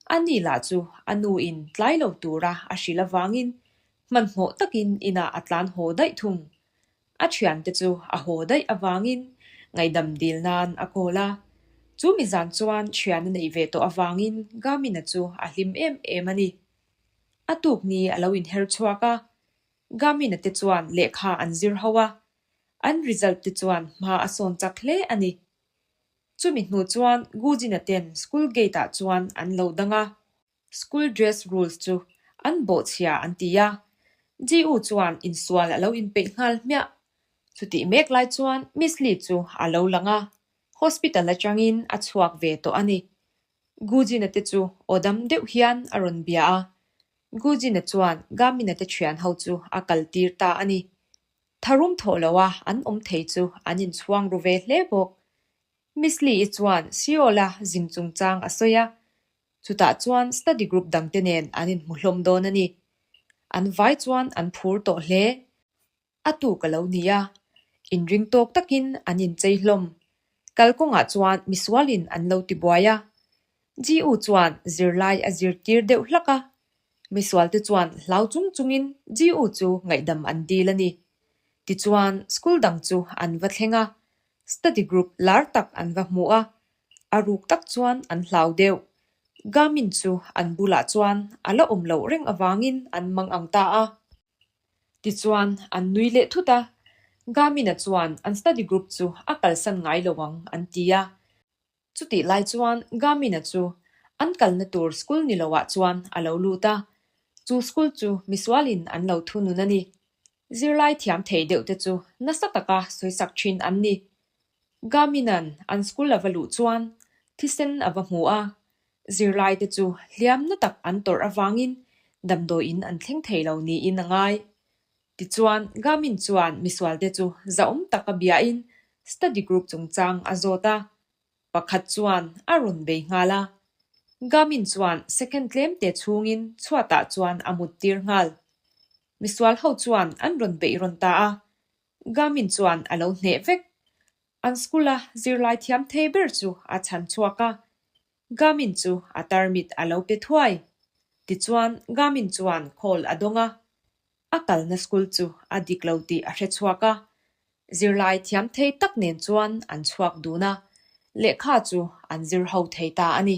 a ni lah chu a nu in tlai lo tura a hrilh avangin hmanhmawh takin inah a tlan haw daih thung. A thiante chu a haw daih avangin ngaihdam dil nan a call a. Chu mi zan chuan thian a neih ve tawh avangin Gamina chu a hlim em em a ni. A tuk ni a lo inher chhuak a, Gamina te chuan lehkha an zir ho a, an result te chuan hma a sawn chak hle a ni. Chumi hnu chuan Gujina ten school gate ah chuan an lo dang a. School dress rules chu an bawhchhia an ti a, GU chuan insual a lo inpeih nghal hmiah. Chutih mek lai chuan Miss Lee chu a lo lang a, hospital atangin a chhuak ve tawh a ni. Gujina te chu aw dam deuh hian a rawn bia a, Gujina chuan Gamina te thian ho chu a kal tir ta a ni. Tharum thawh loa an awm thei chu an inchhuang ru ve hle bawk. Miss Lee-i chuan Seoul-a zin chungchang a sawi a, chutah chuan study group dangte nen an inhmu hlawm dawn a ni. An vai chuan an phur tawh hle. A tuk a lo ni a, inring tawk takin an inchei hlawm. Kalkawngah chuan misualin an lo tibuai a, GU chuan zirlai a zirtir deuh hlak a, misualte chuan hlau chung chungin GU chu ngaihdam an dil a ni. Tichuan school dang chu an va thleng a, Study group lar tak an va hmu a, a ruk tak chuan an hlau deuh. Gamin chu an bulah chuan a la awm loh reng avangin an mang ang ta a. Tichuan an nui leh thut a, Gamin-a chuan an study group chu a kalsan ngai lo ang an ti a. Chutih lai chuan Gamin-a chu an kalna tur school ni loah chuan a lo lut a, chu school chu misualin an lo thunun a ni. Zirlai thiam thei deuh te chu nasa taka sawisak thin an ni. Gamin-a'n an school a va luh chuan thisen a va hmu a, zirlai te chu hliamna tak an tawrh avangin damdawiin an thleng thei lo niin a ngai. Tichuan, Gamin chuan misualte chu zahawm taka biain study group chungchang a zawt a, pakhat chuan a rawn bei nghal a. Gamin chuan second tlemte chhungin chhuatah chuan a muttir nghal. Misual ho chuan an rawn beih rawn ta a, Gamin chuan a lo hneh vek. An school-a zirlai thiam thei ber chu a chhan chhuak a, Gamin chu a tarmit a lo pe thuai. Tichuan, Gamin chuan call a dawng a, a kalna school chu a dik lo tih a hre chhuak a. Zirlai thiam thei tak nen chuan an chhuak dun a, lehkha chu an zir ho thei ta a ni.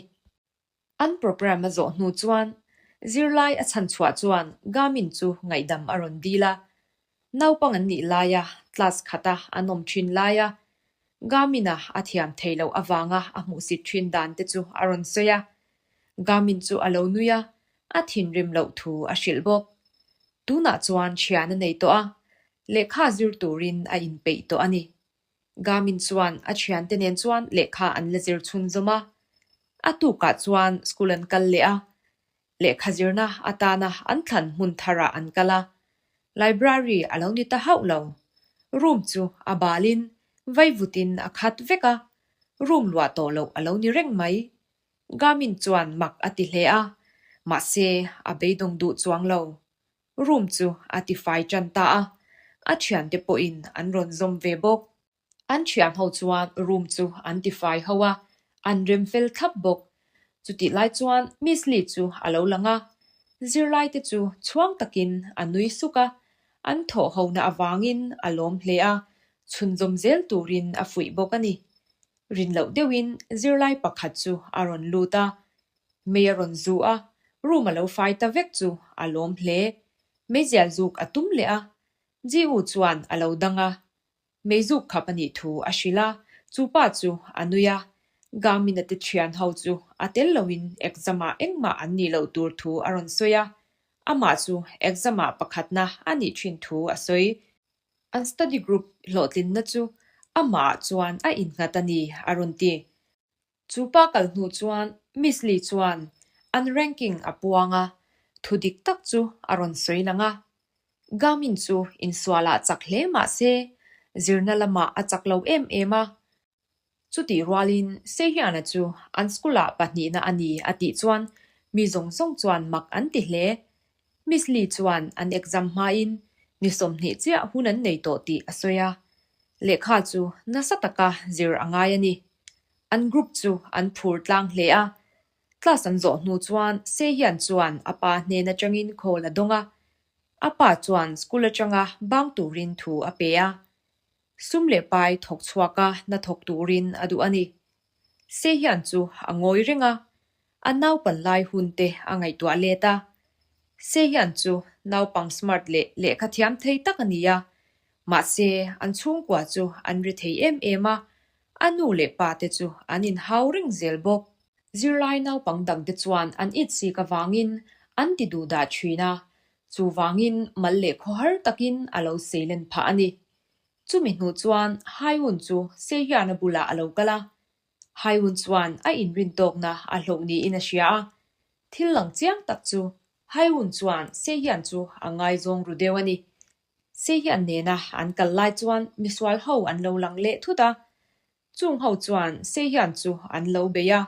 An programme a zawh hnu chuan zirlai a chhan chhuah chuan Gamin chu ngaihdam a rawn dil a. Naupang an nih laia class khata an awm thin laia Gamin-a a thiam thei loh avanga a hmuhsit thin dan te chu a rawn sawi a. Gamin chu a lo nui a, a thinrim loh thu a hrilh bawk. Tunah chuan thian a nei tawh a, lehkha zir turin a inpeih tawh a ni. Gamin chuan a thiante nen chuan lehkha an la zir chhunzawm a. A tukah chuan school an kal leh a, lehkha zirna atana an thlan hmun tharah an kal a. Library a lo ni ta hauh lo. Room chu a balin vaivutin a khat vek a, room luah tawh loh a lo ni reng mai. Gamin chuan mak a ti hle a, mahse a beidawng duh chuang lo. Room chu a tifai tan ta a, a thiante pawhin an rawn zawm ve bawk. An thian ho chuan room chu an tifai ho a, an rem fel thlap bawk. Chutih lai chuan Miss Lee chu a lo lang a, zirlai te chu chhuang takin a nui suk a, an thawh hona avangin a lawm hle a, chhunzawm zel turin a fuih bawk a ni. Rin loh deuhin zirlai pakhat chu a rawn lut a, mei a rawn zu a, room a lo fai ta vek chu a lawm hle. Meizial zuk a tum leh a, Ji-u chuan a lo dang a, Meizuk khap a nih thu a hrilh a, chu pa chu a nui a. Gamina te thian ho chu a tel loin exam ah engmah an nih loh tur thu a rawn sawi a, amah chu exam ah pakhatna a nih thin thu a sawi. An study group hlawhtlinna chu amah ah chuan a innghat a ni a rawn ti. Chu pa kal hnu chuan Miss Lee chuan an ranking a puang a, thu dik tak chu a rawn sawi lang a. Gamin chu insualah chak hle mah se, zirna lamah a chak lo em em a. Chutih rualin Sehiana chu an school-ah pahnihna a ni a tih chuan mi zawng zawng chuan mak an ti hle. Miss Lee chuan an exam hmain ni 20 chiah hun an nei tawh tih a sawi a, lehkha chu nasa taka zir a ngai a ni. An group chu an phur tlang hle a, class an zawh hnu chuan Sehian chuan a pa hnen atangin call a dawng a, a pa chuan school atanga bang turin thu a pe a, sum leh pai thawk chhuaka hna thawk turin a duh a ni. Sehian chu a ngawi reng a, a naupan lai hun te a ngaihtuah let a. Sehian chu naupang smart leh lehkha thiam thei tak a ni a, mahse an chhungkua chu an ri thei em em a, a nu leh pa te chu an inhau reng zel bawk. Zirlai naupang dang te chuan an itsik avangin an ti duh dah thin a, chuvangin mal leh khawhar takin a lo seilen phah a ni. Chumi hnu chuan Haiun chu Sehiana bulah a lo kal a, Haiun chuan a inrintawkna a hloh niin a hria a, thil lang chiang tak chu Haiun chuan Sehian chu a ngaizawng ru deuh a ni. Sehian nena an kal lai chuan misual ho an lo lang leh thut a, chung ho chuan Sehian chu an lo bei a,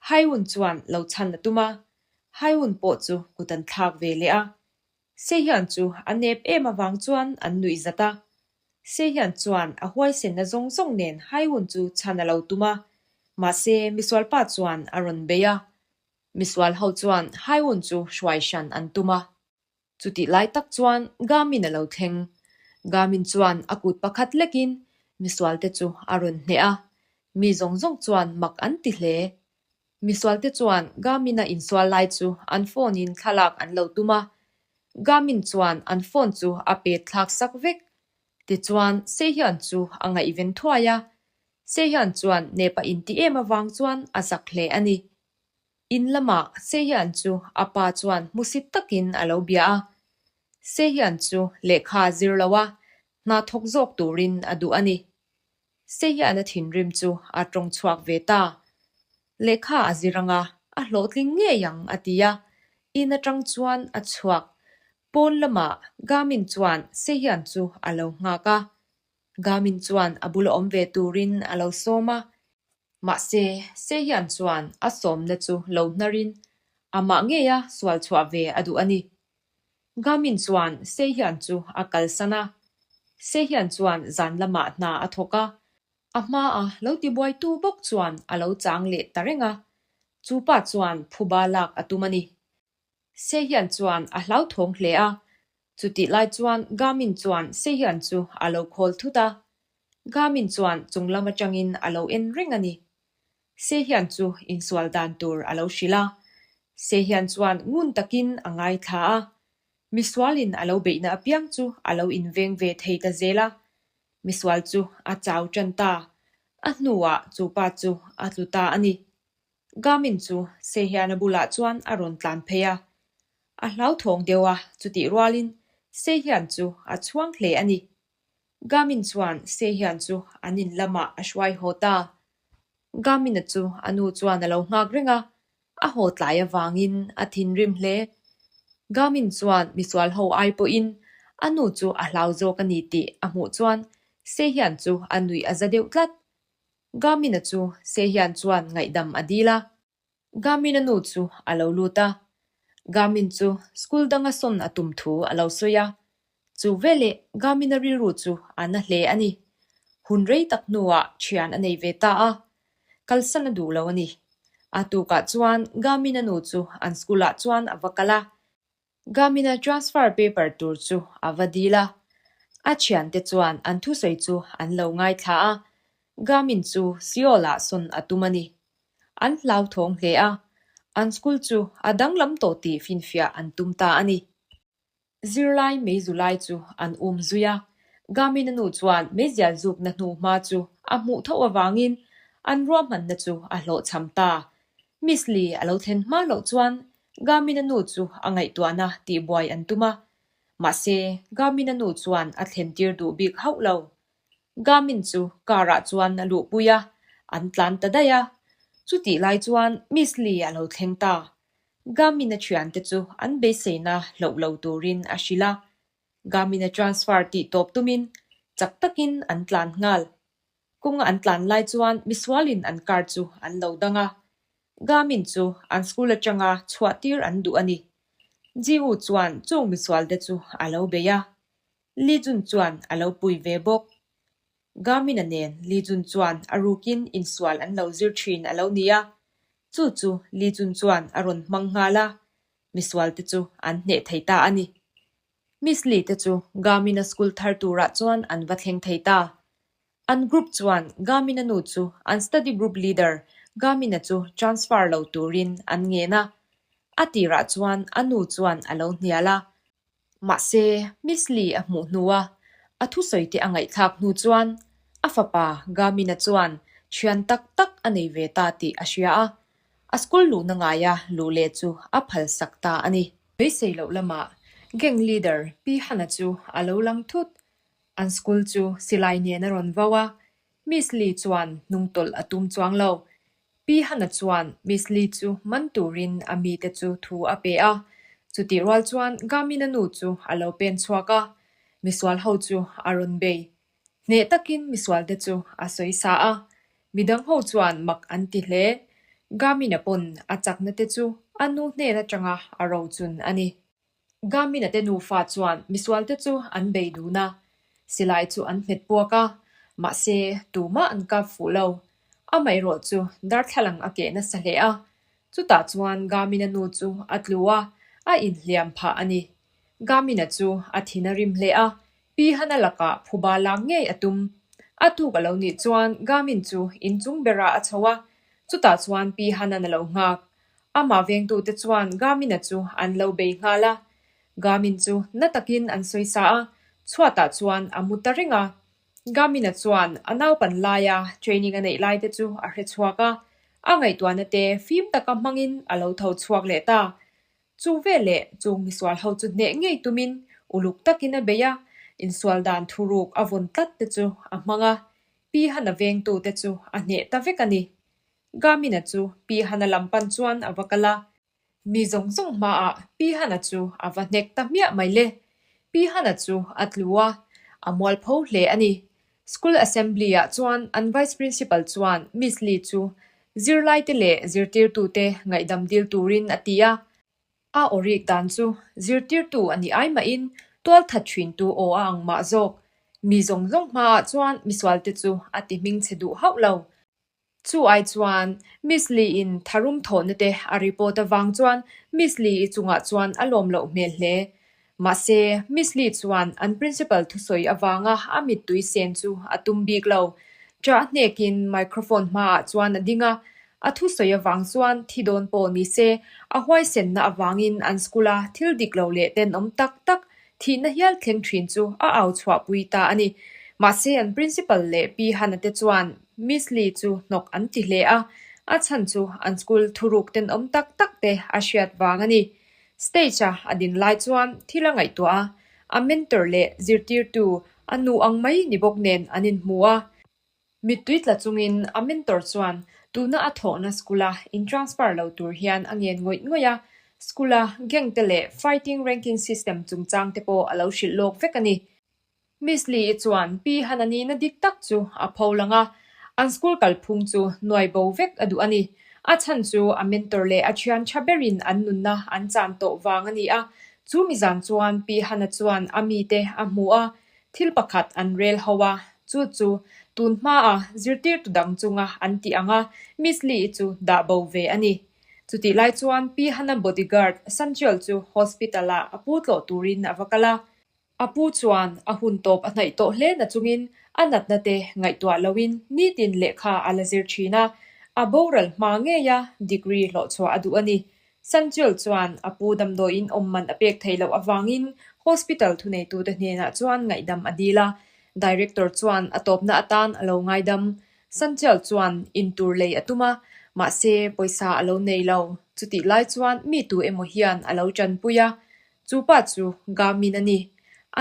Haiun chuan lo chhan a tum a, Haiun pawh chu kut an thlak ve leh a, Sehian chu a nep em avang chuan an nuih zat a. Sehian chuan a huaisenna zawng zawng nen Haiun chu chhan a lo tum a, mahse misualpa chuan a rawn bei a. Misual ho chuan Haiun chu hruai hran an tum a. Chutih lai tak chuan Gamin a lo thleng. Gamin chuan a kut pakhat lekin misualte chu a rawn hneh a, mi zawng zawng chuan mak an ti hle. Misualte chuan Garmin-a insual lai chu an phone-in thlalak an lo tum a, Garmin chuan an phone chu a pet thlak sak vek. Tichuan, Sehian chu a ngaihven thuai a, Sehian chuan nepa inti em avang chuan a zak hle a ni. In lamah Sehian chu a pa chuan hmusit takin a lo bia a, Sehian chu lehkha zir lo a, hna thawk zawk turin a duh a ni. Sehian a thinrim chu a tawng chhuak ve ta. Lehkha a zir anga a hlawhtling ngei ang a ti a, in atang chuan a chhuak. Pawn lamah Gamin chuan Sehian chu a lo nghak a. Gamin chuan a bula awm ve turin a lo sawm a. Mahse, Sehian chuan a sawmna chu lo hnarin amah ngeia sual chhuah ve a duh a ni. Gamin chuan Sehian chu a kalsan a. Sehian chuan zan lamah hna a thawk a, a hmaa lo tibuaitu bawk chuan a lo chang leh ta reng a, chu pa chuan phuba lak a tum a ni. Sehian chuan a hlauthawng hle a, chutih lai chuan Gamin chuan Sehian chu a lo khawl thut a. Gamin chuan chung lam atangin a lo en reng a ni. Sehian chu insual dan tur a lo hrilh a. Sehian chuan ngun takin a ngaithla a. Misualin a lo beihna apiang chu a lo inveng ve thei ta zel a. Misual chu a chau tan ta. A hnuah chu pa chu a tlu ta a ni. Gamin chu Sehiana bulah chuan a rawn tlan phei a. A hlauthawng deuh a, chutih rualin Sehian chu a chhuang hle a ni. Gamin chuan Sehian chu an in lamah a hruai haw ta. Gamina chu a nu chuan a lo nghak reng a, a haw tlai avangin a thinrim hle. Gamin chuan misual ho ai pawhin a nu chu a hlau zawk a ni tih a hmuh chuan Sehian chu a nuih a za deuh tlat. Gamina chu Sehian chuan ngaihdam a dil a. Gamina nu chu a lo lut a, Gamin chu school danga sawn a tum thu a lo sawi a. Chu veleh Gamina rilru chu a na hle a ni. Hun rei tak hnuah thian a nei ve ta a, kalsan a duh lo a ni. A tukah chuan Gamina nu chu an school ah chuan a va kal a. Gamina transfer paper tur chu a va dil a. A thiante chuan an thusawi chu an lo ngaithla a, Gamin chu Seoul ah sawn a tum a ni. An hlauthawng hle a, an school chu a danglam tawh tih finfiah an tum ta a ni. Zirlai meizu lai chu an um zui a, Gamina nu chuan meizial zukna hnu hma chu a hmuh tho avangin an ruahmanna chu a hlawhchham ta. Miss Lee a lo thlen hma loh chuan Gamina nu chu a ngaihtuahna tihbuai an tum a, mahse Gamina nu chuan a thlen tir duh bik hauh lo. Gamin chu car ah chuan a luhpui a, an tlan ta daih a. Chutih lai chuan Miss Lee a lo thleng ta. Gamin a thiante chu an beiseina hloh lo turin a hrilh a. Gamin a transfer tih tawp tumin chak takin an tlan nghal. Kawnga an tlan lai chuan misualin an car chu an lo dang a. Gamin chu an school atanga chhuah tir an duh a ni. Jiwoo chuan chung misualte chu a lo bei a. Li Jun chuan a lo pui ve bawk. Gamina nen Li Jun chuan a rukin insual an lo zir thin a lo ni a, chu chu Li Jun chuan a rawn hmang nghal a, misualte chu an hneh thei ta a ni. Miss Li te chu Gamina school thar turah chuan an va thleng thei ta. An group chuan Gamina nu chu an study group leader Gamina chu transfer lo turin an ngen a, a tirah chuan a nu chuan a lo hnial a, Mahse, Miss Lee a hmuh hnua a thusawite a ngaihthlak hnu chuan a fapa Gamina chuan thian tak tak a nei ve ta tih a hria a, a school luhna ngaia luh leh chu a phalsak ta a ni. Beisei loh lamah gang leader Pi Hana chu a lo lang thut. An school chu silai nen a rawn vau a, Miss Lee chuan hnungtawlh a tum chuang lo. Pi Hana chuan Miss Lee chu man turin a mite chu thu a pe a, chutih rual chuan Gamina nu chu a lo pen chhuak a, misual ho chu a rawn bei. Hneh takin misualte chu a sawi sa a, midang ho chuan mak an ti hle. Gamina pawn a chakna te chu a nu hnen atanga a rochun a ni. Gamina te nufa chuan misualte chu an bei dun a, silai chu an hmet puak a, mahse tumah an kap fuh lo. Amaherawh chu darthlalang a keh nasa hle a, chutah chuan Gamina nu chu a tlu a, a inhliam phah a ni. Gamina chu a thin a rim hle a, Pi Hana lakah phuba lak ngei a tum. A tuk a lo nih chuan Gamin chu inchung berah a chho a, chutah chuan Pi Hanan a lo nghak. Amah vengtute chuan Gamina chu an lo bei nghal a. Gamin chu na takin an sawi sa a, chhuatah chuan a mu ta reng a. Gamina chuan a naupan laia training a neih laite chu a hre chhuak a, a ngaihtuahna te fim taka hmangin a lo tho chhuak leh ta. Chu veleh chung misual ho chu hneh ngei tumin uluk takin a bei a, insual dan thuruk a vawn tlat te chu a hmang a, Pi Hana vengtute chu a hneh ta vek a ni. Gamina chu Pi Hana lam pan chuan a va kal a. Mi zawng zawng hmaah Pi Hana chu a va hnek ta hmiah mai le. Pi Hana chu a tlu a, a mualpho hle a ni. School Assembly-ah chuan an Vice Principal chuan Miss Lee chu zirlaite leh zirtirtute ngaihdam dil turin a ti a. A aw rik dan chu zirtirtu a nih ai mahin tualthat thintu aw a ang mah zawk. Mi zawng zawng hmaah chuan misualte chu a ti hmingchhe duh hauh lo. Chu ai chuan Miss Lee-in tharum thawhna te a report avang chuan Miss Lee-i chungah chuan a lawm loh hmel hle. Mahse, Miss Lee chuan an principal thusawi avanga a mittui sen chu a tum bik lo. Ṭah hnekin microphone hmaah chuan a ding a, a thusawi avang chuan thi dawn pawh ni se, a huaisenna avangin an school-a thil dik lo leh tenawm tak tak Thihna hial thleng thin chu a au chhuahpui ta a ni. Mahse an principal leh Pi Hana te chuan Miss Lee chu hnawk an ti hle a, a chhan chu an school thuruk tenawm tak tak te a hriat vang a ni. Stage a a din lai chuan thil a ngaihtuah a, a mentor leh zirtirtu a nu ang mai ni bawk nen an inhmu a. Mittui tla chungin a mentor chuan tuna a thawhna school-a in transfer lo tur hian a ngen ngawih ngawih a, school-a gang te leh fighting ranking system chungchang te pawh a lo hrilh lawk vek a ni. Miss Lee-i chuan Pi Hanani-na dik tak chu a pho lang a, an school kalphung chu nuai bo vek a duh a ni. A chhan chu a mentor leh a thian tha berin an nunna an chan tawh vang a ni a, chu mizan chuan Pi Hana chuan a mite a hmu a, Thil pakhat an rel ho a, Chu chu tun hmaa zirtirtu dang chunga an tih anga Miss Lee-i chu dah bo ve a ni. Chutih lai chuan Pi Hana bodyguard Sanchiol chu hospital-ah a pu tlawh turin a va kal a. A pu chuan a hun tawp a hnaih tawh hle na chungin a natna te ngaihtuah loin nitin lehkha a la zir thin a, a boral hma ngeia degree hlawhchhuah a duh a ni. Sanchiol chuan a pu damdawiin awm man a pek theih loh avangin hospital thuneitute hnenah chuan ngaihdam a dil a, director chuan a tawpna atan a lo ngaidam. Sanchiol chuan intur lei a tum a, mahse pawisa a lo nei lo. Chutih lai chuan mi tu emaw hian a lo tanpui a, Chu pa chu Gamin a ni.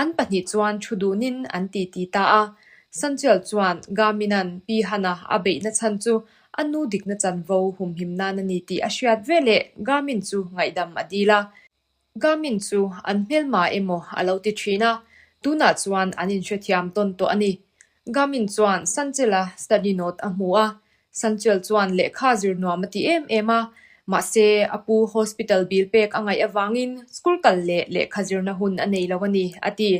An pahnih chuan thu dunin an titi ta a. Sanchial chuan Gamina'n Pi Hana a beihna chhan chu a nu dikna chanvo humhim nan a ni tih a hriat veleh Gamin chu ngaihdam a dil a. Gamin chu an hmelma emaw a lo ti thin a, tunah chuan an inhrethiam tawn tawh a ni. Gamin chuan Sanchela study note a hmu a, Sanchel chuan lehkha zir nuam a ti em em a, mahse a pu hospital bill pek a ngaih avangin school kal leh lehkha zirna hun a nei lo a ni, a ti.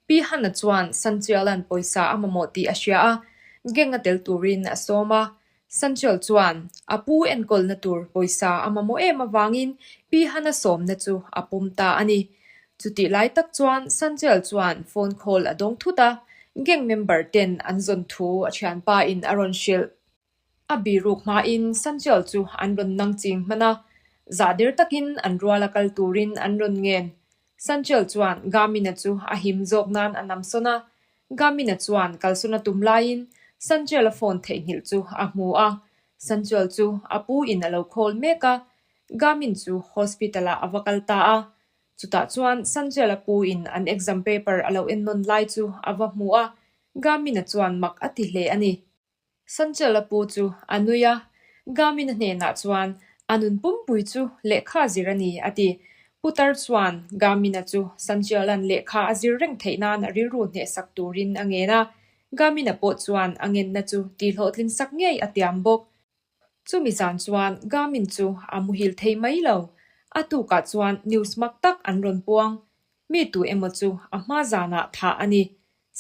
Pi Hana chuan Sanchela'n pawisa a mamawh tih a hria a, gang a tel turin a sawm a. Sanchel chuan a pu enkawlna tur pawisa a mamawh em avangin Pi Hana sawmna chu a pawm ta a ni. Chutih lai tak chuan Sanchel chuan phone call a dawng thut a, gang member ten an zawn thu a thianpa in a rawn hrilh. A biruk hmain Sanchel chu an rawn nang ching hman a, zah der takin an ruala kal turin an rawn ngen. Sanchel chuan Gamina chu a him zawk nan a nam sawn a, Gamina chuan kalsawn a tum laiin Sanchel a phone theihnghilh chu a hmu a, Sanchel chu a pu in a lo call mek a, Gamin chu hospital ah a va kal ta a, chutah chuan Sanjay-a pu in an exam paper a lo en nawn lai chu a va hmu a, Gamin-a chuan mak a ti hle a ni. Sanjay-a pu chu a nui a, Gamin-a hnenah chuan a nun pumpui chu lehkha zir a ni a ti. Putar chuan Gamin-a chu Sanjay-a'n lehkha a zir reng theih nan a rilru hnehsak turin a ngen a, Gamin-a pawh chuan a ngenna chu tihhlawhtlin sak ngei a tiam bawk. Chumi zan chuan Gamin chu a muhil thei mai lo. A tukah chuan news mak tak an rawn puang. Mi tu emaw chu a hma zanah thah a ni.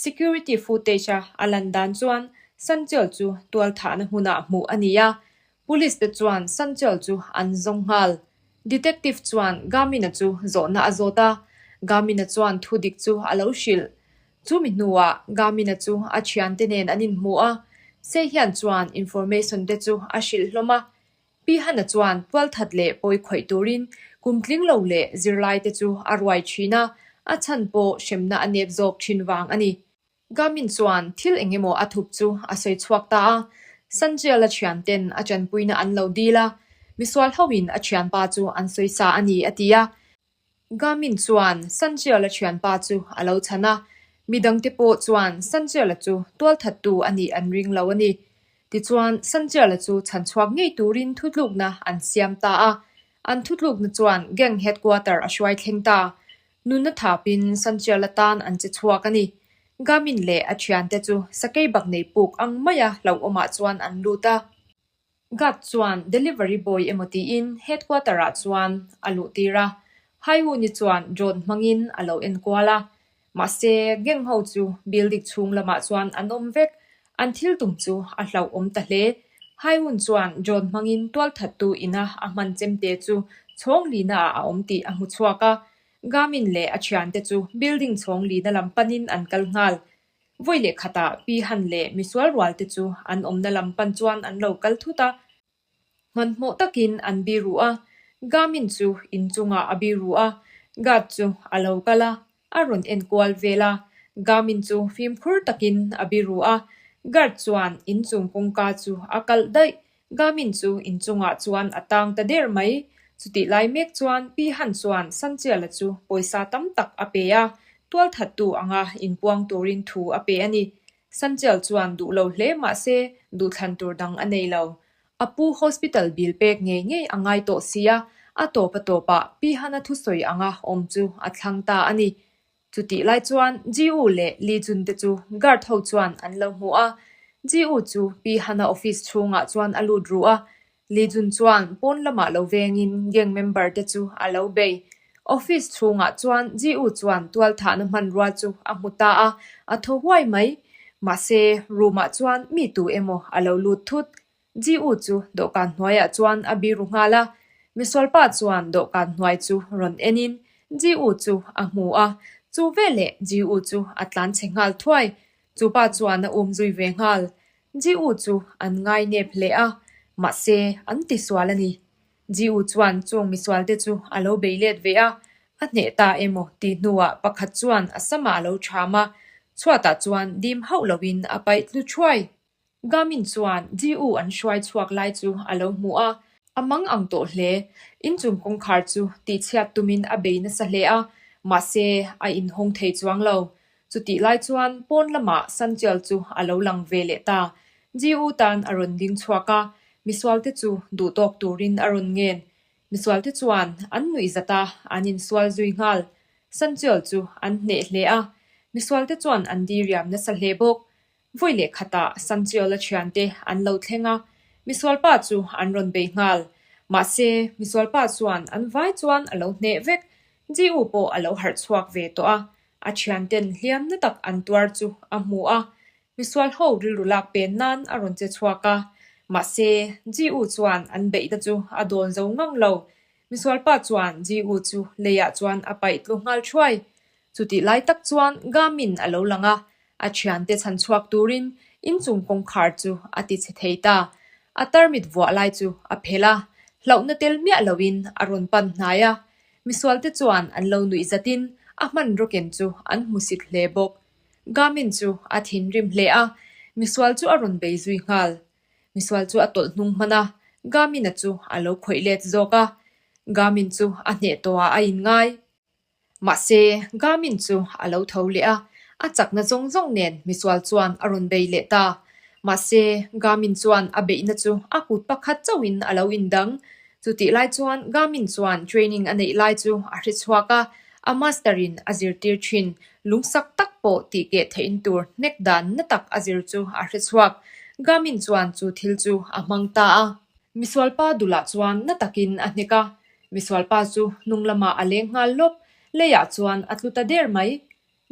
Security footage-a a lan dan chuan Sanchel chu tual thahna hmunah hmuh a ni a. Police te chuan Sanchel chu an zawng nghal. Detective chuan Gamin-a chu zawhna a zawt a. Gamin-a chuan thudik chu a lo hrilh. Chumi hnuah Gamina chu a thiante nen an inhmu a, Sehian chuan information te chu a hrilh hlawm a. Pi Hana chuan tualthat leh pawi khawih turin kum tling lo leh zirlai te chu a ruai thin a, a chhan pawh hremna a nep zawk thin vang a ni. Gamin chuan thil eng emaw a thup chu a sawi chhuak ta a, Sanjay-a thianten a tanpuina an lo dil a, misual hoin a thianpa chu an sawi sa a ni a ti a. Gamin chuan Sanjiala thianpa chu a lo chhan a, midangte pawh chuan Sanjiala chu tualthattu a nih an ring lo a ni. Tichuan, Sanjiala chu chhan chhuak ngei turin thutlukna an siam ta a, an thutlukna chuan gang headquarter a hruai thleng ta. Nunna thapin Sanjiala tan an che chhuak a ni. Gamin leh a thiante chu sakei bak nei puk ang maia hlauhawmah chuan an lut a. Guard chuan delivery boy emaw tiin headquarter ah chuan a luh tir a, Haiwuni chuan drone hmangin a lo en kual a. Mahse, gang ho chu building chhung lamah chuan an awm vek, an thil tum chu a hlauhawm ta hle. Haiwun chuan drone hmangin tualthattu ina a hman chemte chu chhawng lina ah a awm tih a hmu chhuak a, Gamin leh a thiante chu building chhawng lina lam panin an kal nghal. Vawi leh khatah Pi Han leh misual rual te chu an awmna lam pan chuan an lo kal thut a. Hmanhmawh takin an biru a, Gamin chu inchungah a biru a, guard chu a lo kal a, a rawn en kual vel a. Gamin chu fimkhur takin a biru a, guard chuan inchung kawngka chu a kalh daih. Gamin chu inchungah chuan a tang ta der mai. Chutih lai mek chuan Pi Han chuan Sanchiala chu pawisa tam tak a pe a, tualthattu anga inpuang turin thu a pe a ni. Sanchial chuan duh lo hle mah se duhthlan tur dang a nei lo. A pu hospital bill pek ngei ngei a ngai tawh si a, a tawp a tawpah Pi Han-a thusawi anga awm chu a thlang ta a ni. Chutih lai chuan Ji-u leh Li Jun te chu guard ho chuan an lo hmu a, Ji-u chu Pi Hana office chhungah chuan a lut ru a, Li Jun chuan pawn lamah lo vengin gang member te chu a lo bei. Office chhungah chuan Ji-u chuan tualthahna hmanrua chu a hmu ta a, a thaw huai mai. Mahse, room-ah chuan mi tu emaw a lo lut thut. Ji-u chu dawhkan hnuaiah chuan a biru nghal a. Misualpa chuan dawhkan hnuai chu rawn enin Ji-u chu a hmu a. Chu veleh Ji-u chu a tlan chhe nghal thuai. Chupa chuan a um zui ve nghal. Ji-u chu an ngai nep hle a, mahse an tisual a ni. Ji-u chuan chung misualte chu a lo bei let ve a, a hneh ta emaw tih hnuah pakhat chuan a samah a lo ṭham a, chhuatah chuan dim hauh loin a paih tlu ṭhuai. Gamin chuan Ji-u an hruai chhuak lai chu a lo hmu a, a mang ang tawh hle. Inchung kawngkhar chu tihchhiat tumin a bei nasa hle a, mahse a inhawng thei chuang lo. Chutih lai chuan pawn lamah Sanchial chu a lo lang ve leh ta. Ji-u tan a rawn ding chhuak a, misualte chu duhtawk turin a rawn ngen. Misualte chuan an nuih zat a, an insual zui nghal. Sanchial chu an hneh hle a, misualte chuan an diriam nasa hle bawk. Vawi leh khatah Sanchiala thiante an lo thleng a, misualpa chu an rawn bei nghal. Mahse, misualpa chuan an vai chuan a lo hneh vek. Ji-u pawh a lo harh chhuak ve tawh a, A thianten hliam na tak an tuar chu a hmu a, misual ho rilru lak pen nan a rawn che chhuak a. Mahse, Ji-u chuan an beihna chu a dawn zo ngang lo. Misualpa chuan Ji-u chu leiah chuan a paih tlu nghal thuai. Chutih lai tak chuan Gamin a lo lang a, a thiante chhan chhuak turin inchung kawngkhar chu a ti chhe thei ta. A tarmit vuah lai chu a phelh a, hlauhna tel miah loin a rawn pan hnai a. Misualte chuan an lo nuih zatin a hmanraw ken chu an hmusit hle bawk. Gamin chu a thinrim hle a, misual chu a rawn bei zui nghal. Misual chu a tawlh hnung hman a, Gamin-a chu a lo khawih let zawk a. Gamin chu a hneh tawhah a inngai. Mahse, Gamin chu a lo tho leh a, a chakna zawng zawng nen misual chuan a rawn bei leh ta. Mahse, Gamin chuan a beihna chu a kut pakhat chauhin a lo indang. Chutih lai chuan Gamin chuan training a neih lai chu a hre chhuak a, a master in a zirtir thin. Lungsak tak pawh tih keh theih tur hnek dan na tak a zir chu a hre chhuak. Gamin chuan chu thil chu a hmang ta a. Misualpa dulah chuan na takin a hnek a, misualpa chu hnung lamah a leng nghal lawp, leiah chuan a tlu ta der mai.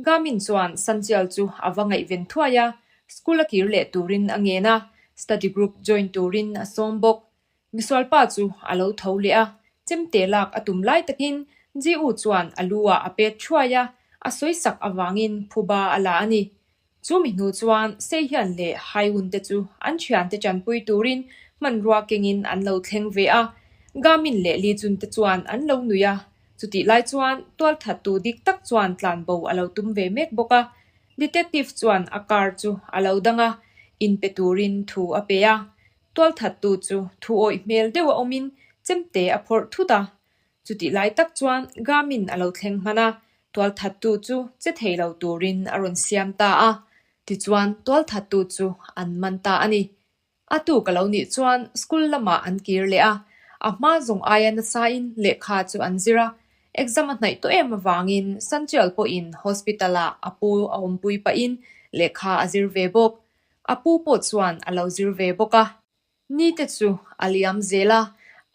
Gamin chuan Sanchial chu a va ngaihven thuai a, school a kir leh turin a ngen a, study group join turin a sawm bawk. Misualpa chu a lo tho leh a, chemte lak a tum lai takin Ji-u chuan a lu ah a pet thuai a, a sawi sak avangin phuba a la a ni. Chu mi hnu chuan Seihian leh Haiun te chu an thiante tanpui turin hmanrua kengin an lo thleng ve a, Gamin leh Li Jun te chuan an lo nui a, chutih lai chuan tualthattu dik tak chuan tlanbo a lo tum ve mek bawk a, Detective chuan a car chu a lo dang a, inpe turin thu a pe a. Tualthattu chu thu awih hmel deuh a awmin chemte a phawrh thut a. Chutih lai tak chuan Gamin a lo thleng hman a, tualthattu chu che thei lo turin a rawn siam ta a. Tichuan tualthattu chu an man ta a ni. A tuk a lo nih chuan school lamah an kir leh a, a hma zawng aia nasain lehkha chu an zir a. Exam a hnaih tawh em avangin Sanchial pawhin hospital-ah a pu a awmpui pahin lehkha a zir ve bawk. A pu pawh chuan a lo zir ve bawk a. Ni te chu a liam zel a,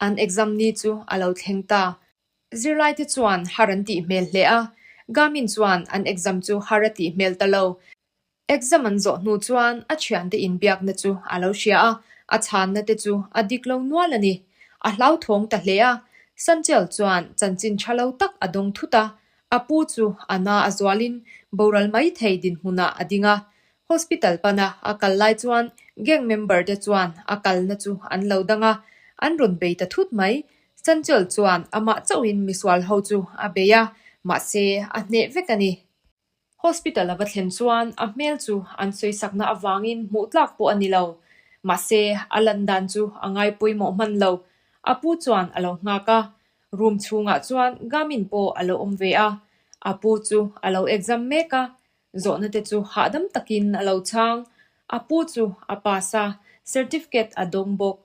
an exam ni chu a lo thleng ta. Zirlai te chuan har an tih hmel hle a, Gamin chuan an exam chu har a tih hmel ta lo. Exam an zawh hnu chuan a thiante inbiakna chu a lo hria a, a chhanna te chu a dik lo nual a ni. A hlauthawng ta hle a, Sanchel chuan chanchin tha lo tak a dawng thut a, a pu chu a na a zualin boral mai thei dinhmunah a ding a, Hospital pana a kal lai chuan gang member te chuan a kalna chu an lo dang a, an rawn bei ta thut mai. Sanchel chuan amah chauhin misual ho chu a bei a, mahse a hneh vek a ni. Hospital a va thlen chuan a hmel chu an sawisakna avangin hmuh tlak pawh a ni lo. Mahse a lan dan chu a ngai pawimawh hman lo. A pu chuan a lo nghak a, room chhungah chuan Gamin pawh a lo awm ve a. A pu chu a lo exam mek a, Zawhna te chu hahdam takin a lo chhang. A pu chu a pass a, certificate a dawng bawk.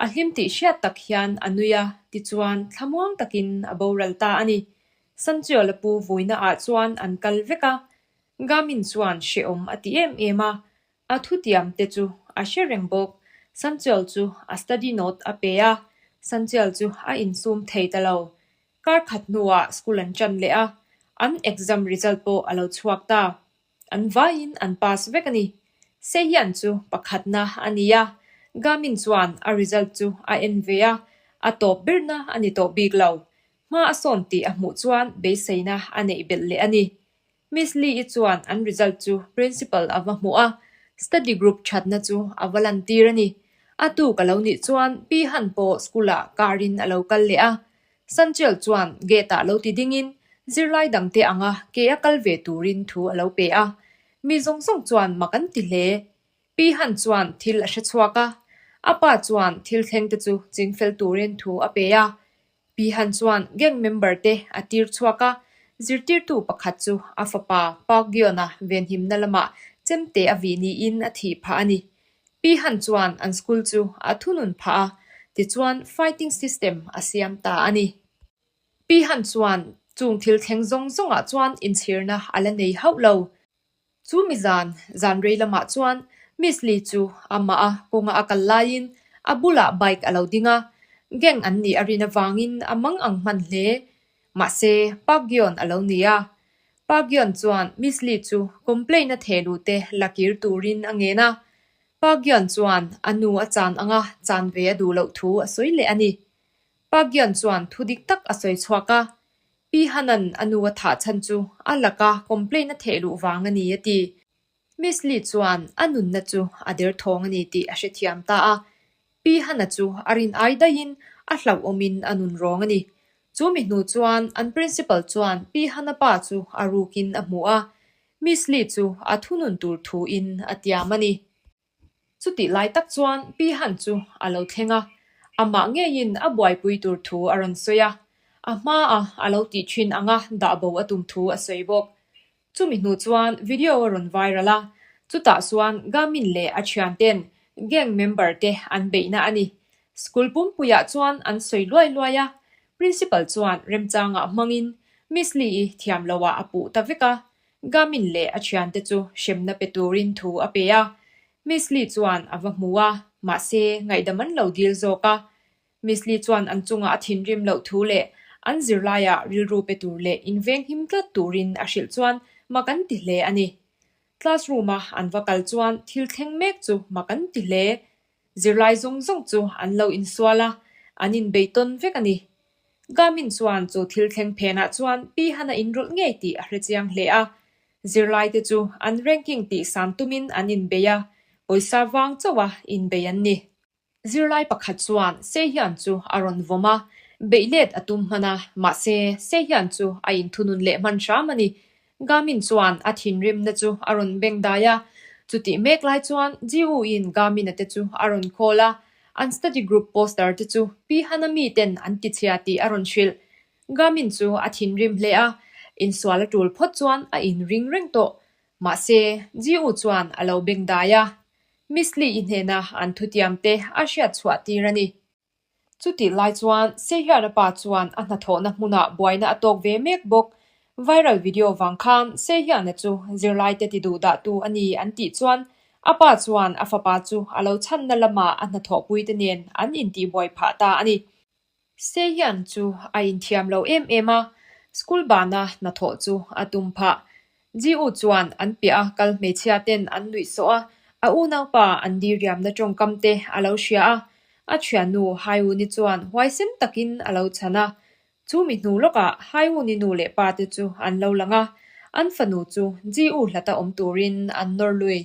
A hlim tih hriat tak hian a nui a, tichuan thlamuang takin a boral ta a ni. Sanchiawla pu vuina ah chuan an kal vek a, Gamin chuan hrehawm a ti em em a, a thutiam te chu a hre reng bawk. Sanchiawl chu a study note a pe a, Sanchiawl chu a insum thei ta lo. Kar khat hnuah school an ṭan leh a, an exam result pawh a lo chhuak ta. An vaiin an pass vek a ni. Sehian chu pakhatna a ni a, Gamin chuan a result chu a en ve a, a tawp berna a ni tawh bik lo. Hma a sawn tih a hmuh chuan beiseina a neih belh leh a ni. Miss Lee-i chuan an result chu Principal a va hmuh a, study group thatna chu a va lantir a ni. A tuk a lo nih chuan Pi Han pawh school-ah car-in a lo kal leh a. Sanchel chuan gate-ah lo ti dingin zirlai dangte anga ke a kal ve turin thu a lo pe a. Mi zawng zawng chuan mak an ti hle. Pi Han chuan thil a hre chhuak a, a pa chuan thil thlengte chu chingfel turin thu a pe a. Pi Han chuan gang member te a tir chhuak a, zirtirtu pakhat chu a fapa Park Gyeon-a venhimna lamah chemte a vih niin a thih phah a ni. Pi Han chuan an school chu a thunun phah a, tichuan fighting system a siam ta a ni. Pi Han chuan chung thil thleng zawng zawngah chuan inchhirna a la nei hauh lo. Chu mi zan, zan rei lamah chuan Miss Lee chu amah a kawnga a kal laiin a bulah bike a lo ding a, gang an nih a rin avangin a mang ang hman hle. Mahse, Park Gyeon a lo ni a. Park Gyeon chuan Miss Lee chu complaint a theh luh te la kir turin a ngen a. Park Gyeon chuan a nu a chan anga chan ve a duh loh thu a sawi leh a ni. Park Gyeon chuan thu dik tak a sawi chhuak a, Pi Hanan a nu a thah chhan chu a laka complaint a theh luh vang a ni a ti. Miss Lee chuan a nunna chu a derthawng a ni tih a hrethiam ta a. Pi Hana chu a rin ai daihin a hlauhawmin a nun rawng a ni. Chu mi hnu chuan an principal chuan Pi Hana pa chu a rukin a hmu a, Miss Lee chu a thunun tur thuin a tiam a ni. Chutih lai tak chuan Pi Han chu a lo thleng a, amah ngeiin a buaipui tur thu a rawn sawi a, a hmaa a lo tih thin anga dah bo a tum thu a sawi bawk. Chumi hnu chuan video a rawn viral a, chutah chuan Gamin leh a thianten gang member te an beihna a ni. School pumpuiah chuan an sawi luai luai a, Principal chuan remchangah hmangin Miss Lee-i thiam loah a puh ta vek a, Gamin leh a thiante chu hremna pe turin thu a pe a. Miss Lee chuan a va hmu a, mahse ngaihdam an lo dil zawk a. Miss Lee chuan an chungah a thinrim loh thu leh an zirlaiah rilru pe tur leh invenghim tlat turin a hrilh chuan mak an ti hle a ni. Classroom-a an va kal chuan thil thleng mek chu mak an ti hle. Zirlai zawng zawng chu an lo insual a, an inbeihtawn vek a ni. Gamin chuan chu thil thleng phenah chuan Pi Han a inrawlh ngei tih a hrechiang hle a. Zirlaite chu an ranking tih san tumin an inbei a, pawisa vang chauha inbei an ni. Zirlai pakhat chuan Sehian chu a rawn vawm a, beih let a tum hman a, mahse Sehian chu a inthunun leh hman hram a ni. Gamin chuan a thinrimna chu a rawn beng dai a, chutih mek lai chuan Ji-woo-in Gamin-a te chu a rawn call a, an study group poster te chu Pi Hanami ten an tichhia tih a rawn hrilh. Gamin chu a thinrim hle a, insual a tul phawt chuan a inring reng tawh. Mahse, Ji-woo chuan a lo beng dai a, Miss Lee-i hnena an thutiam te a hriat chhuah tir a ni. Chutih lai chuan Sehiara pa chuan a hnathawhna hmunah buaina a tawk ve mek bawk. Viral video vang khan Sehiana chu zirlaite ti duh dahtu a ni an tih chuan a pa chuan a fapa chu a lo chhanna lamah a hnathawhpuite nen an intihbuai phah ta a ni. Sehian chu a inthiam lo em em a, school bana hnathawh chu a tum phah. Ji-u chuan an piah a kal hmeichhia ten an nuih sawh a, a unaupa an diriamna tawngkam te a lo hria a, a thiannu Haiwuni chuan huaisen takin a lo chhan a. Chu mi hnu lawkah Haiwuni nu leh pa te chu an lo lang a, an fanu chu Ji-u hlata awm turin an nawr lui.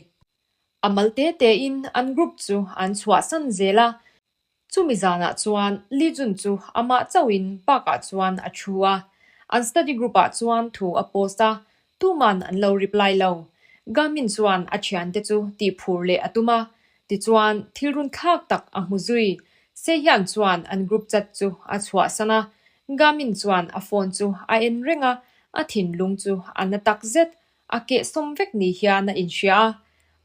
A mal te tein an group chu an chhuahsan zel a, Chumi zanah chuan Li Jun chu amah chauhin park-ah chuan a thu a, an study group-ah chuan thu a post a, tuman an lo reply lo. Gamin chuan a thiante chu tihphur leh a tum a, tichuan thil runthlak tak a hmu zui. Sehian chuan an group chat chu a chhuahsan a, Gamin chuan a phone chu a en reng a, a thinlung chu a na takzet. A kehsawm vek ni hian a inhria a,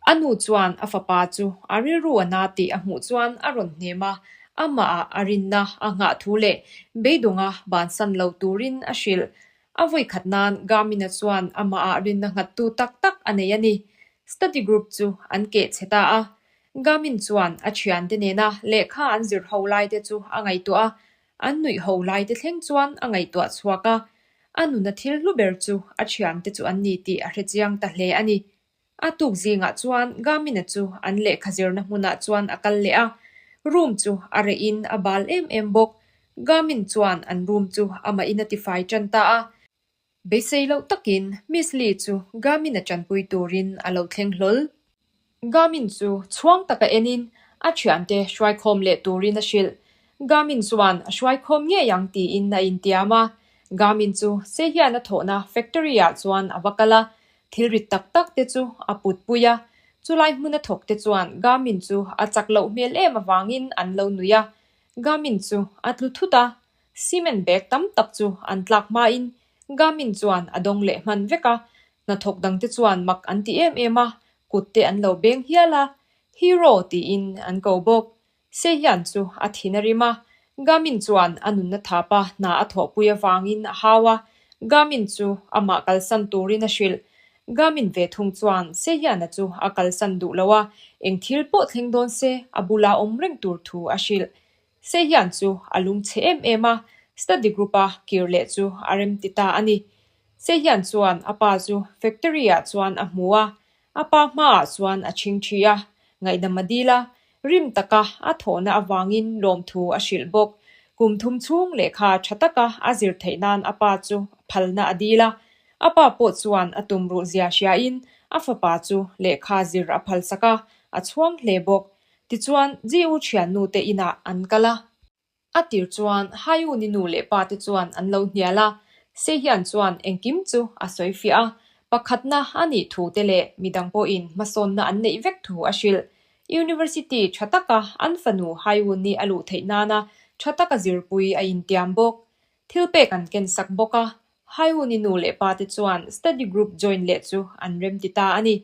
a nu chuan a fapa chu a rilru a na tih a hmuh chuan a rawn hnem a, amahah a rinna a nghah thu leh beidawnga bansan lo turin a hrilh. A vawikhat nan Garmin-a chuan amahah rinna nghattu tak tak a nei a ni. Study group chu an keh chhe ta a, Garmin chuan a thiante nena lehkha an zir ho laite chu a ngaihtuah a, An nuih ho lai te thleng chuan a ngaihtuah chhuak a, a nuna thil hlu ber chu a thiante chu an ni tih a hre chiang ta hle a ni. A tuk zingah chuan Gamina chu an lehkha zirna hmunah chuan a kal leh a, room chu a reh in a bal em em bawk. Gamin chuan an room chu amahin a tifai tan ta a. Beisei loh takin Miss Lee chu Gamin-a tanpui turin a lo thleng hlawl. Gamin chu chhuang taka enin a thiante hruaikhawm leh turin a hrilh. Gamin chuan a hruaikhawm ngei ang tiin a intiam a. Gamin chu Sehian a thawhna factory-ah chuan a va kal a, thil rit tak tak te chu a putpui a. Chulai hmuna thawk te chuan Gamin chu a chak loh hmel em avangin an lo nui a. Gamin chu a tlu thut a, Cement bag tam tak chu an tlak hmain Gamin chuan a dawng leh hman vek a, hnathawk dangte chuan mak an ti em em a, kut te an lo beng hial a, Hero tiin an ko bawk. Sehian chu a thin a rim a, Gamin chuan a nunna thapa hna a thawhpui avangin a hau a, Gamin chu amah kalsan turin a hrilh. Gamin ve thung chuan Sehiana chu a kalsan duh lo a, eng thil pawh thleng dawn se a bula awm reng tur thu a hrilh. Sehian chu a lungchhe em em a, study group-a kir leh chu a rem ti ta a ni. Sehian chuan a pa chu factory-ah chuan a hmu a, a pa hmaah chuan a chhingthi a, ngaihdam a dil a, rim taka a thawhna avangin lawmthu a hrilh bawk. Kum thum chhung lehkha tha taka a zir theih nan a pa chu phalna a dil a, a pa pawh chuan a tumruh zia hriain a fapa chu lehkha zir a phalsak a, a chhuang hle bawk. Tichuan, Jiu thiannu te inah an kal a. A tir chuan Haiuni nu leh pa te chuan an lo hnial a, Sehian chuan engkim chu a sawi fiah a, pakhatna a nih thu te leh midang pawhin hmasawnna an neih vek thu a hrilh. University tha taka an fanu Haiuni a luh theih nana tha taka zirpui a intiam bawk. Thil pek an ken sak bawk a, Haiuni nu leh pa te chuan study group join leh chu an remti ta a ni.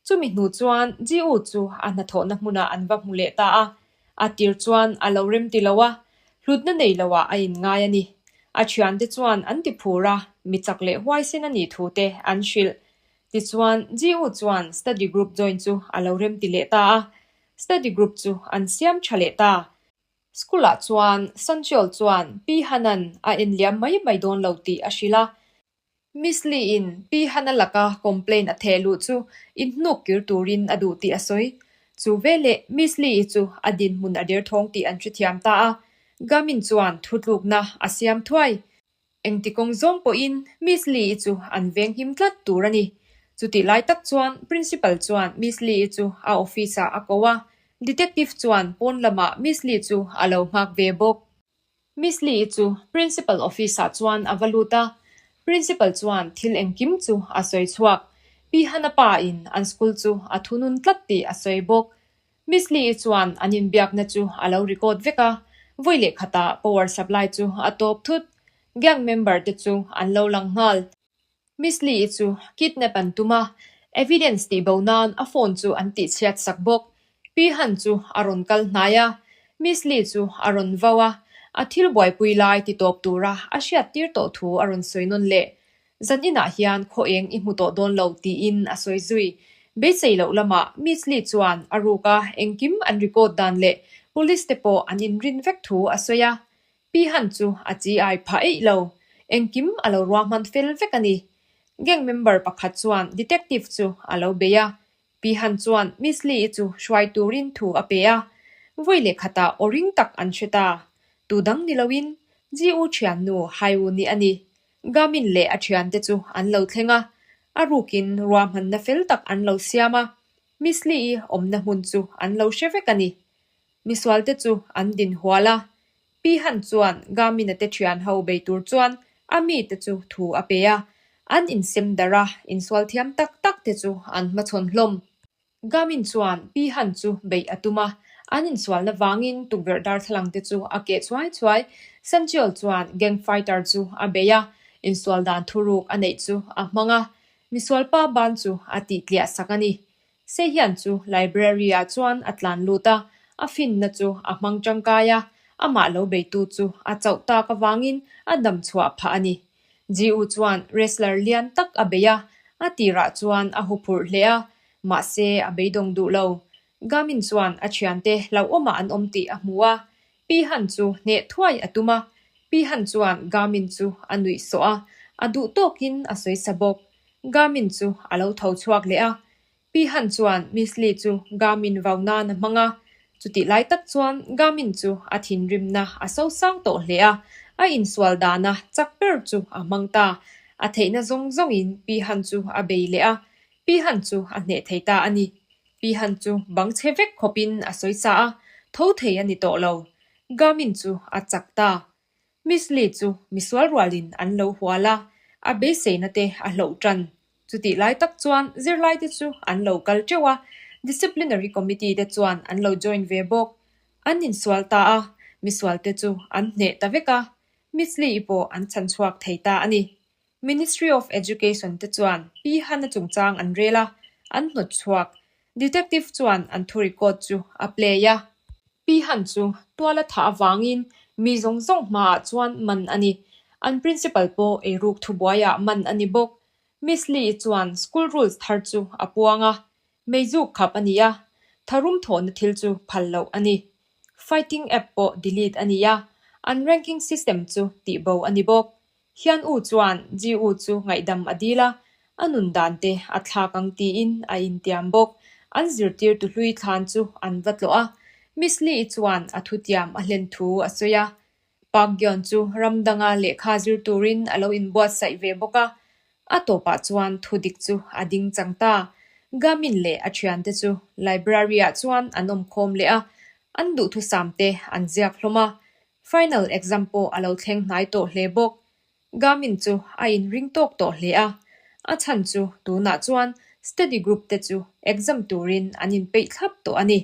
Chumi hnu chuan Jiu chu a hnathawhna hmunah an va hmu leh ta a, a tir chuan a lo remti lo a, hlutna nei loah a inngai a ni. A thiante chuan an ti phur a, mi chak leh huaisen a nih thu te an hrilh. Tichuan, Jiu chuan study group join chu a lo remti leh ta a, study group chu an siam tha leh ta. School-ah chuan Sanchiol chuan Pi Hanan a enliam mai mai dawn lo tih a hrilh a. Miss Lee-in Pi Hana laka complaint a theh luh chu inhnuk kir turin a duh tih a sawi. Chu veleh Miss Lee-i chu a dinhmun a derthawng tih an hrethiam ta a, Gamin chuan thutlukna a siam thuai. Engti kawng zawng pawhin Miss Lee-i chu an venghim tlat tur a ni. Chutih lai tak chuan Principal chuan Miss Lee-i chu a office-ah a ko a, Detective chuan pawn lamah Miss Lee chu a lo nghak ve bawk. Miss Lee chu Principal office ah chuan a va lut a, Principal chuan thil engkim chu a sawi chhuak. Pi Hana pa in an school chu a thunun tlat tih a sawi bawk. Miss Lee chuan an inbiakna chu a lo record vek a, vawi leh khatah power supply chu a tawp thut. Gang member te chu an lo lang nghal. Miss Lee chu kidnap an tum a, evidence tih bo nan a phone chu an tihchhiat sak bawk. Pi Han chu a rawn kal hnai a, Miss Lee chu a rawn vau a, a thil buaipui lai ti tawp tura a hriat tir tawh thu a rawn sawi nawn leh. Zan inah hian khaw eng i hmu tawh dawn lo tiin a sawi zui. Beisei loh lamah Miss Lee chuan a ruk a, engkim an record dan leh police te pawh an inrin vek thu a sawi a. Pi Han chu a chi ai phah eih lo. Engkim a lo ruahman fel vek a ni. Gang member pakhat chuan detective chu a lo bei a. Pi Han chuan Miss Lee-i chu hruai turin thu a pe a. Vawi leh khatah aw ring tak an hre ta. Tu dang ni loin GU thiannu Haiwu ni a ni. Gamin leh a thiante chu an lo thleng a. A rukin ruahmanna fel tak an lo siam a. Miss Lee-i awmna hmun chu an lo hre vek a ni. Misualte chu an din hual a, Pi Han chuan Gamina te thian ho bei tur chuan a mite chu thu a pe a, an insem darh a, insual thiam tak tak te chu an hmachhawn hlawm. Gamin chuan Pi Han chu beih a tum a, an insualna vangin tukverh darthlalang te chu a keh chuai chuai. Sanchiol chuan gang fighter chu a bei a, insual dan thuruk a neih chu a hmang a, misualpa ban chu a tihtliah sak a ni. Sehian chu library-ah chuan a tlan lut a, a finna chu a hmang tangkai a, amah lo beitu chu a chauh tak avangin a dam chhuah phah a ni. Jiu chuan wrestler lian tak a bei a, a tirah chuan a huphurh hle a, mahse a beidawng duh lo. Gamin chuan a thiante hlauhawmah an awm tih a hmu a, Pi Han chu hneh thuai a tum a, Pi Han chuan Gamin chu a nuih sawh a, a duh tawkin a sawi sa bawk. Gamin chu a lo tho chhuak leh a. Pi Han chuan Miss Lee chu Gamin vau nan a hmang a, chutih lai tak chuan Gamin chu a thinrimna a sosang tawh hle a, a insual dana chak ber chu a hmang ta. A theihna zawng zawngin Pi Han chu a bei leh a, Pi Han chu a hneh thei ta a ni. Pi Han chu bang chhe vek khawpin a sawi sa a, tho thei a ni tawh lo. Gamin chu a chak ta. Miss Lee chu misual rualin an lo hual a, a beiseina te a hloh tan. Chutih lai tak chuan zirlai te chu an lo kal teuh a, Disciplinary Committee te chuan an lo join ve bawk. An insual ta a, misual te chu an hneh ta vek a, Miss Lee-i pawh an chhan chhuak thei ta a ni. Ministry of Education te chuan Pi Hana chungchang an rel a, an hnawt chhuak. Detective chuan an thu record chu a play a. Pi Han chu tual a thah avangin mi zawng zawng hmaah chuan man a ni. An principal pawh eiruk thubuaiah man a ni bawk. Miss Lee chuan school rules thar chu a puang a, meizuk khap a ni a, tharum thawhna thil chu phal loh a ni. Fighting app pawh delete a ni a, an ranking system chu tihbo a ni bawk. Hian U chuan Ji U chu ngaihdam a dil a, a nun dan te a thlak ang tiin a intiam bawk. An zirtirtu hlui thlan chu an va tlawh a, Miss Lee-i chuan a thutiam a hlen thu a sawi a. Park Gyeon chu ram danga lehkha zir turin a lo inbuatsaih ve bawk a, a tawpah chuan thu dik chu a ding chang ta. Gamin leh a thiante chu library-ah chuan an awmkhawm leh a, an duhthusam te an ziak hlawm a. Final exam pawh a lo thleng hnai tawh hle bawk. Gamin chu a inring tawk tawh hle a, a chhan chu tunah chuan study group te chu exam turin an inpeih thlap tawh a ni.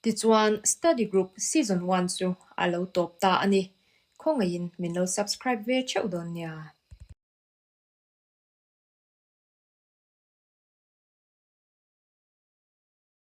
Tichuan study group season one chu a lo tawp ta a ni. Khawngaihin min lo subscribe ve theuh dawn nia.